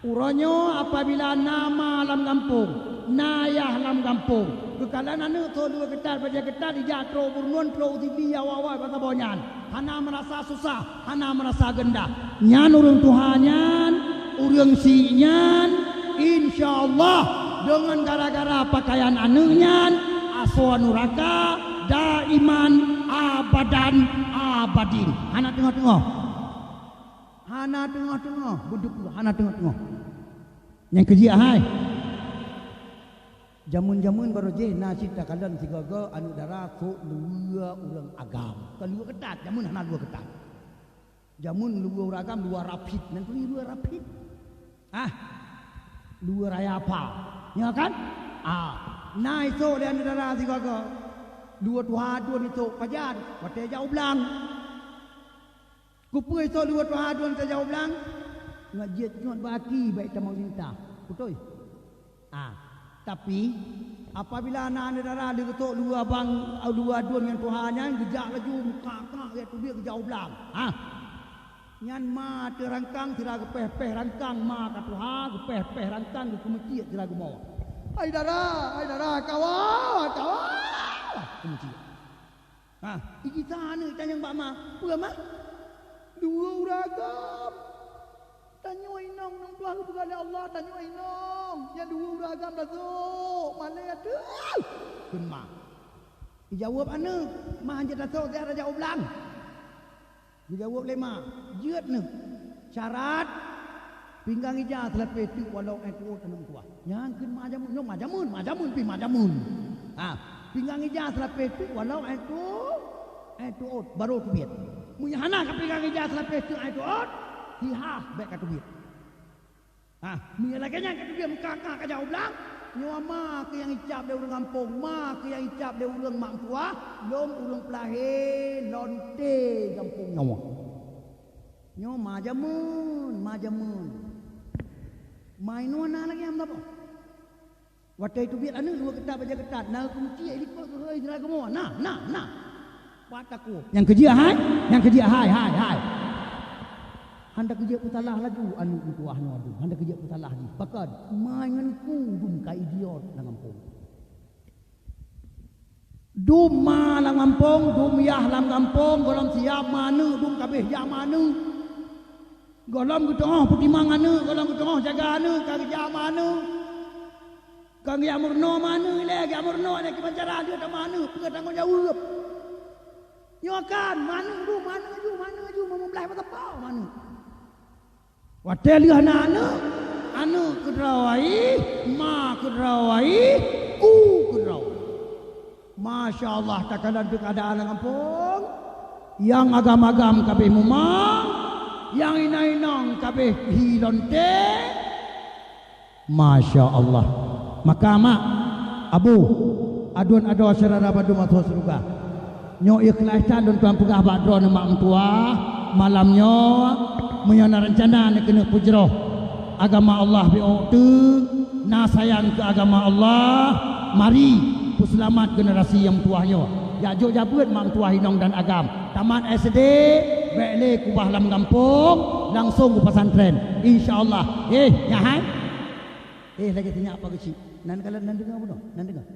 uroe nyoe apabila na ma lam gampông, na yah lam gampông, geukalon aneuëk trok luweue keutat, bajée keutat, ijak trok burunon, trok u TV, awai-awai bak saboh nyan, hana meurasa susah, hana meurasa geundah. Nyan ureuëng tuha nyan, ureuëng syiek nyan, insya Allah, deungon gara-gara pakaian aneuëk nyan, asoe nuraka, daiman, abadan, abadin. Hana teungoh-teungoh. Hana teungoh-teungoh. Beudeupeue, hana teungoh-teungoh. Nyang keujeuet hai. Jameun-jameun barô jih na cit takalon sigoe-goe aneuëk dara trok luweue ureuëng agam. Kon luweue keutat, jameun hana luweue keutat. Jameun luweue ureuëng agam luweue rapit, nan turi luweue rapit. Ah, luweue raya apa? Nyoe kan? Ah, na isok lé aneuëk dara sigoe-goe. Luweue tuha aduen isok pajan, watée jak u blang. Keupeue isok luweue tuha aduen tajak u blang? Ngat jeuet nyot bak aki bék tamong lintah. Beutôi? Ah, tapi, apabila na aneuëk dara lheueh geusok luweue abang, luweue aduen nyang tuha nyan, geujak laju, mukak-mukak, geujak teubiet, geujak u blang. Ah. Nyan ma teurangkang sira geupéh-péh rangkang ma ka tuha, geupéh-péh rangkang geukeumeuciek sira geumoe. "Hai dara, hai dara, kawa, kawa!" Keumeuciek. Ha, ijisa aneuëk tanyong bak ma, "Peue ma?" "Dua ureuëng agam. Tanyoe inong, nong tuha geupeugah lé Allah, tanyoe inong. Nyan dua ureuëng agam tasok, malée ateueh," kheun ma. Ijaweueb aneuëk, "Ma hanjeuet tasok, siat tajak u blang." Geujaweueb lé ma, "Jeuet neuh. Syarat, pinggang ija seulapéh teuk walau éh tuôt aneuëk meutuwah." Nyang kheun ma jameun, nyoe ma jameun, ma jameun pih ma jameun. Ha, pinggang ija seulapéh teuk walau éh tuôt, éh tuôt barô teubiet. Meunyoe hana ka pinggang ija seulapéh teuk éh tuôt, hi hah bék ka teubiet. Ha, meunyoe lagée nyan ka teubiet meuka-ka ka jak u blang, nyoe ma keuh nyang icab lé ureuëng gampông, ma keuh nyang icab lé ureuëng mak meutuwah, lom ureuëng peulahé lonte gampông nyoe. Nyoe ma jameun, ma jameun. Ma inoe na lagée nyan saboh. Watée teubiet aneuëk luweue keutat bajée keutat, na keumeuciek likot keuhai sira geumoe. Na, na, na. Pat takue. Nyang keujeuet hai, nyang keujeuet hai, hai, hai. Hana keujeuet peusalah laju aneuëk meutuwah nyoe dum. Hana keujeuet peusalah jih. Pakon? Ma ngon ku dum ka idiot lam gampông. Dum ma lam gampông, dum yah lam gampông, gohlom siab ma aneuëk, dum ka abéh jak ma aneuëk. Gohlom geuteungoh peutimang aneuëk, gohlom geuteungoh jaga aneuëk, ka geujak ma aneuëk. Ka geujak meurunoe ma aneuëk ilée, geujak meurunoe ilée kiban cara lheueh tamah aneuëk, peue tanggong jaweueb. Nyoe kan, ma aneuëk dum, ma aneuëk aju, ma aneuëk aju, meumeubeulaih meusapo ma aneuëk. Watée lheueh na aneuëk, aneuëk keudroe, ma keudroe, ku keudroe. Masya Allah, takalon keuadaan lam gampông. Nyang agam-agam ka abéh muma, nyang inong-inong ka abéh hi lonte. Masya Allah. Maka mak, abu, aduen adoe syedara bandum ateueh syeuruga. Nyoe ikhlaih that lôn tuan peugah bak droeneuh mak meutuwah, malam nyoe, meunyoe na reuncana neukeuneuk peujroh agama Allah beu teuk, na sayang keu agama Allah, mari peuseulamat generasi nyang meutuwah nyoe. Jak jok jabeuet mak meutuwah inong dan agam. Tamat S D, bék lé keubah lam gampông, langsong u pesantren. Insya Allah. Eh, nyan hai. Eh, lagée sinyak apa keuchik. Nan kalon nan deungoe bunoe, nan deungoe.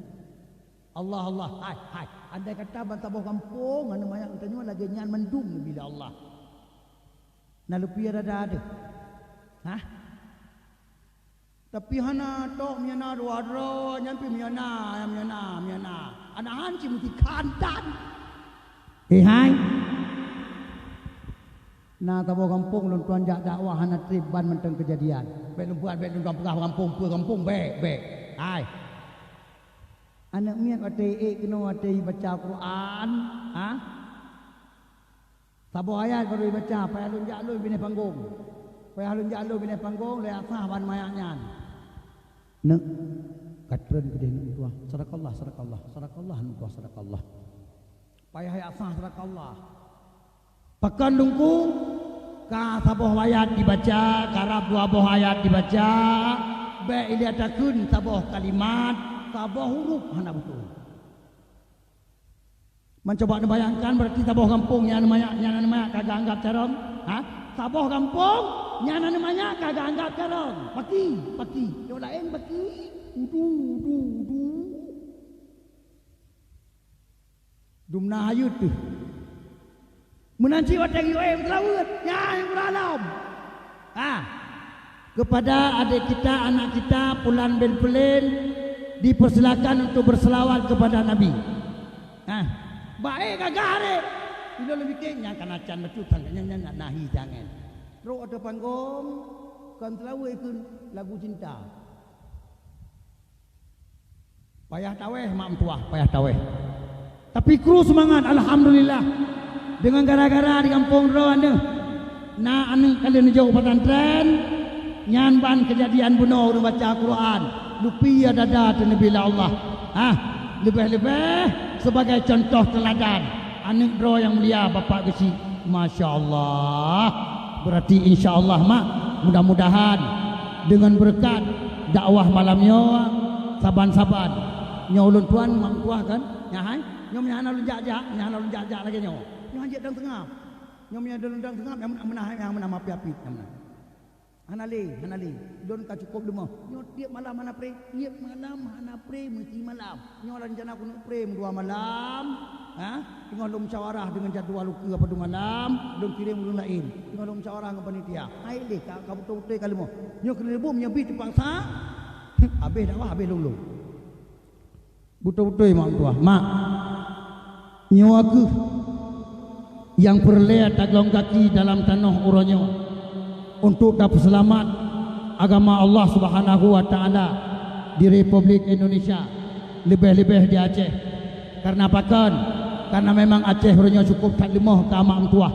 Allah, Allah, hai, hai. Andai kata ban saboh gampông, hana manyak geutanyoe lagée nyan mandum neubila Allah. Na leupie dada deuh. Hah? Tapi hana tok meuyana dua droe, nyan pih meuyana, meuyana, meuyana. Anahan cit meutikhan tan. Hei hai. Na saboh gampông lôn tuan jak dakwah hana treb ban mantong keujadian. Bék lôn buat, bék lôn tuan peugah gampông, peue gampông, bék, bék. Hai. Aneuëk miet watée ék keunoe watée baca Quran, ha? Saboh ayat baru ibaca, payah lôn jak lôn binéh panggong. Payah lôn jak lôn binéh panggong, lé asah ban manyak nyan. Neuk, ka treun keudeh neuk meutuah. Sadaqallah, sadaqallah, sadaqallah, neuk meutuah, sadaqallah. Payah jak asah, sadaqallah. Pakon Teungku, ka saboh ayat dibaca, karab dua boh ayat dibaca, Bèk ilèe takheun saboh kalimat, saboh huruf hana beutôi. Man coba neubayangkan, berarti saboh gampông nyang manyak, nyang manyak ka geuanggap carông. Ha? Saboh gampông nyang manyak ka geuanggap carông. Paki, paki. Nyang laén paki. Udu, udu, udu. Dumna hayeu teuh. Meunan cit watèe geuyue meuseulaweuet, nyan nyang kurang lom. Ah, kepada adik kita, anak kita, Pulan bin Pulen, dipersilakan untuk berselawat kepada Nabi. Ah, baik gagah deh. Ilôn lôn pikir nyang kana can bacut sangat, nyan, nyan, nyan, nahi jangan. Trok ateueh panggong, kon seulaweuet ikheun lagu cinta. Payah taweh mak meutuah, payah taweh. Tapi kru seumangat, alhamdulillah. Deungon gara-gara di gampông droe neuh na aneuk ka lheueh neujok u pesantren, nyan ban keujadian bunoe ureueng baca Quran, leupie dada teuneubila Allah. Hah, leubeh-leubeh sebagai contoh teuladan aneuk droe nyang mulia Bapak Geuchik. Masya Allah. Berarti insya Allah, mak, mudah-mudahan deungon beureukat dakwah malam nyoe saban-saban. Nyoe ulôn tuan mak meutuah kan? Nyan hai. Nyoe meunyo hana lôn jak-jak, meunyo hana lôn jak-jak lagèe nyoe. Nyoe hanjeuet dang seungab. Nyoe meunyo lôn dang seungab, nyang meunah, nyang meunah mapi-api, nyang meunah. Hana lé, hana lé. Lôn ka cukôp leumoh. Nyoe tiep malam hana pré, tiep malam hana pré, meusti malam. Nyoe rencana keuneuk pré meudua malam. Ha? Teungoh lôn musyawarah deungon jadwal ukeue padum malam, lôn kirém ureueng laén. Teungoh lôn musyawarah ngon panitia. Hai lé, ka, ka beutôi-beutôi ka leumoh. Nyoe keuneuk leuboh meunyo bit teupaksa, habéh dakwah, habéh lôn-lôn. Beutôi-beutôi mak meutuah. Mak, nyoe kheueh nyang peureulèe taglong gaki dalam tanoh uroe nyoe untuk tapeuseulamat agama Allah Subhanahu wa Ta'ala di Republik Indonesia, leubeh-leubeh di Aceh. Karena pakon? Karena memang Aceh uroe nyoe cukôp that leumoh keu mak meutuah.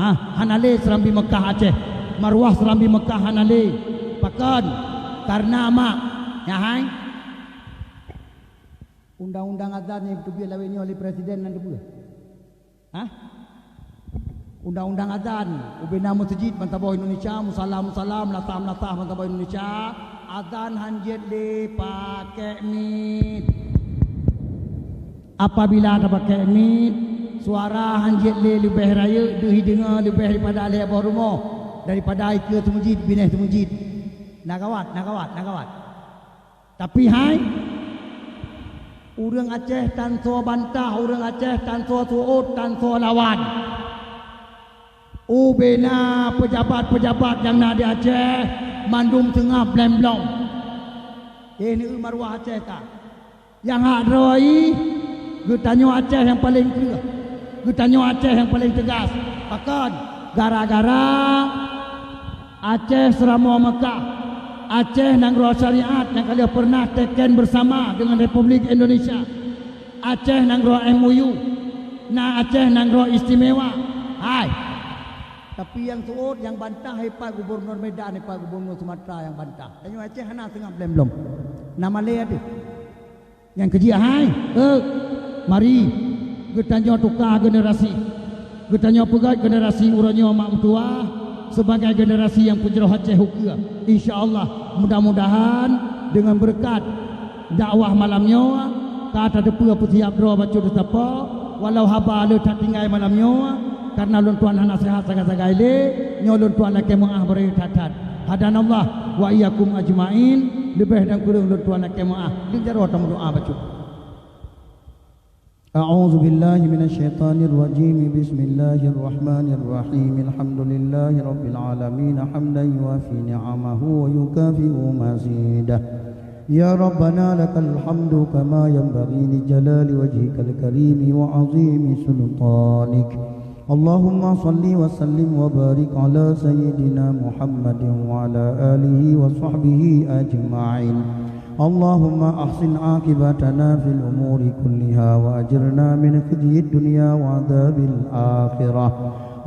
Ha, hana lé seurambi Mekah Aceh. Maruah seurambi Mekah hana lé. Pakon? Karena mak, nyan hai. Undang-undang azan nyang geuteubiet lawét nyoe lé presiden nan teupeue? Hah? Undang-undang azan, ubena meuseujid bansaboh Indonesia, musala-musala, meulasah-meulasah bansaboh Indonesia, azan hanjeuet lé pakèk mic. Apabila tapakèk mic, suara hanjeuet lé leubeh rayeuk deuh jideungoe leubeh daripada lhèe boh rumoh, daripada ikeue seumeujid, binéh seumeujid. Na gawat, na gawat, na gawat. Tapi hai, ureueng Aceh tansoe bantah, ureueng Aceh tansoe suôt, tansoe lawan. Ubena peujabat-peujabat nyang na di Aceh mandum seungab blém-blom. Eh, neu maruah Aceh ka. Nyang hak droe, geutanyoe Aceh nyang paleng kreueh, geutanyoe Aceh nyang paleng teugas. Pakon? Gara-gara Aceh seuramoe Mekah, Aceh nanggroe syariat nyang ka lheueh peureunah teken bersama deungon Republik Indonesia, Aceh nanggroe M O U, na Aceh nanggroe istimewa. Hai. Tapi nyang suôt, nyang bantah, ipat gubernur Medan, ipat gubernur Sumatera nyang bantah. Tanyoe Aceh hana seungab blém-blom. Na malèe deuh. Nyang keujih hai, eh, mari geutanyoe tuka generasi. Geutanyoe peugöt generasi uroe nyoe mak meutuah sebagai generasi nyang peujroh Aceh ukeue. Insya Allah, mudah-mudahan deungon beureukat dakwah malam nyoe ka tateupeue peusiab droe bacut teusapo, walau haba le that tinggai malam nyoe, karena lôn tuan hana seuhat sagai-sagai lé, nyoe lôn tuan lakèe meu'ah beureukat that-that. Hadanallah wa iyyakum ajma'in, leubeh dan kureueng lôn tuan lakèe meu'ah. Lheuh jaroe tameudoa bacut. A'udzubillahi minasyaitonirrajim. Bismillahirrahmanirrahim. Alhamdulillahirabbil alamin. Hamdan yuwafi ni'amahu wa yukafi'u mazidah. Ya Rabbana lakal hamdu kama yanbaghi li jalali wajhikal karimi wa azimi sultanik. Allahumma salli wa sallim wa barik ala sayyidina Muhammadin wa ala alihi wa sahbihi ajma'in. Allahumma ahsin aqibatana fil umuri kulliha wa ajirna min khizyid dunya wa adzabil akhirah.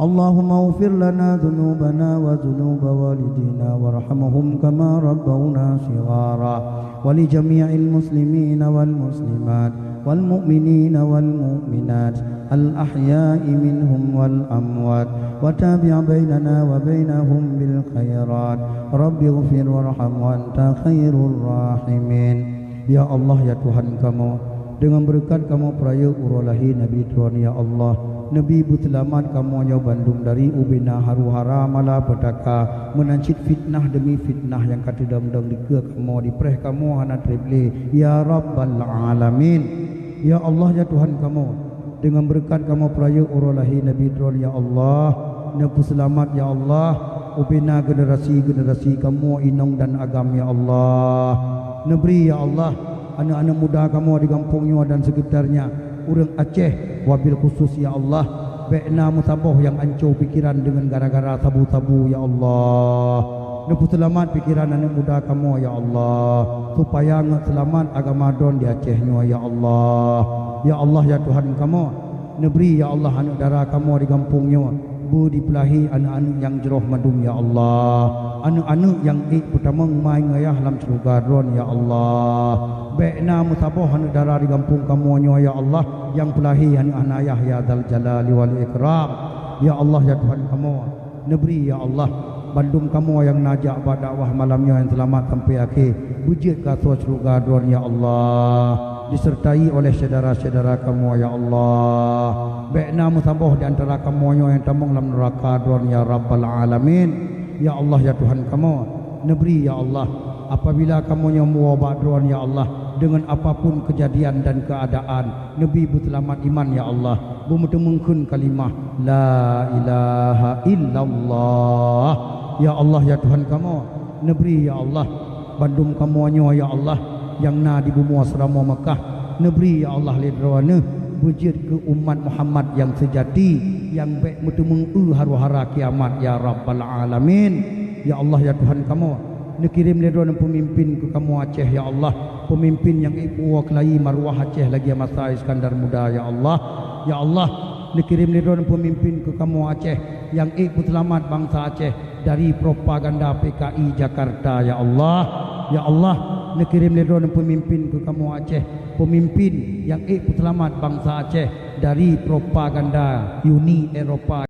Allahumma ighfir lana dzunubana wa dzunuba walidina warhamhum kama rabbawna shighara. Wa li jami'il muslimina wal muslimat wal mu'minina wal mu'minat al ahya'i minhum wal amwat. وتابع بيننا وبينهم بالخيرات. رب اغفر وارحم وأنت خير الراحمين. Ya Allah, ya Tuhan kamoe, deungon beureukat kamoe peurayeuk uroe lahé Nabi Droen, ya Allah, neubi beuseulamat kamoe nyoe bandum dari ubena haru-hara malapetaka, meunan cit fitnah demi fitnah nyang ka teudong-dong dikeue kamoe, dipreh kamoe hana treb lé, ya Rabbal Alamin. Ya Allah, ya Tuhan kamoe, deungon beureukat kamoe peurayeuk uroe lahé Nabi Droen, ya Allah, neupeuseulamat, ya Allah, ubena generasi-generasi kamoe inong dan agam, ya Allah. Neubri, ya Allah, aneuëk-aneuëk muda kamoe di gampông nyoe dan seukitarnya, ureuëng Aceh wabil khusus, ya Allah, bék na meusaboh nyang anco pikeran deungon gara-gara sabu-sabu, ya Allah. Neupeuseulamat pikeran aneuëk muda kamoe, ya Allah, supaya ngon seulamat agama Droen di Aceh nyoe, ya Allah. Ya Allah, ya Tuhan kamoe, neubri, ya Allah, aneuëk dara kamoe di gampông nyoe beu dipeulahé aneuëk-aneuëk nyang jroh mandum, ya Allah. Aneuëk-aneuëk nyang ék peutamong ma ngon ayah lam syeuruga Droen, ya Allah. Bék na meusaboh aneuëk dara di gampông kamoe nyoe, ya Allah, nyang peulahé aneuëk hana ayah, ya Dzal Jalali wal Ikram. Ya Allah, ya Tuhan kamoe, neubri, ya Allah, bandum kamoe nyang na jak bak dakwah malam nyoe nyang seulamat sampai akhé, beujeuet keu asoe syeuruga Droen, ya Allah, diseurtai oleh syedara-syedara kamoe, ya Allah. Bék na meusaboh di antara kamoe nyoe nyang tamong lam neuraka Droen, ya Rabbal Alamin. Ya Allah, ya Tuhan kamoe, neubri, ya Allah, apabila kamoe nyoe meuwoe bak Droen, ya Allah, deungon apapun keujadian dan keuadaan, neubi beuseulamat iman, ya Allah, beumeuteumèe kheun kalimah La ilaha illallah. Ya Allah, ya Tuhan kamoe, neubri, ya Allah, bandum kamoe nyoe, ya Allah, nyang na di bumoe Seuramoe Meukah, neubri, ya Allah, lé Droeneuh beujeuet keu umat Muhammad nyang seujati, nyang bék meuteumèe haru-hara kiamat, ya Rabbal Alamin. Ya Allah, ya Tuhan kamoe, neukirém lé Droeneuh peumimpén keu kamoe Aceh, ya Allah, peumimpén nyang ék peuwoe keulayi maruah Aceh lagèe masa Iskandar Muda, ya Allah. Ya Allah, neukirém lé Droeneuh peumimpén keu kamoe Aceh nyang ék peuseulamat bansa Aceh dari propaganda P K I Jakarta, ya Allah. Ya Allah, neukirém lé Droeneuh peumimpén keu kamoe Aceh, peumimpén nyang ék peuseulamat bansa Aceh dari propaganda Uni Eropa,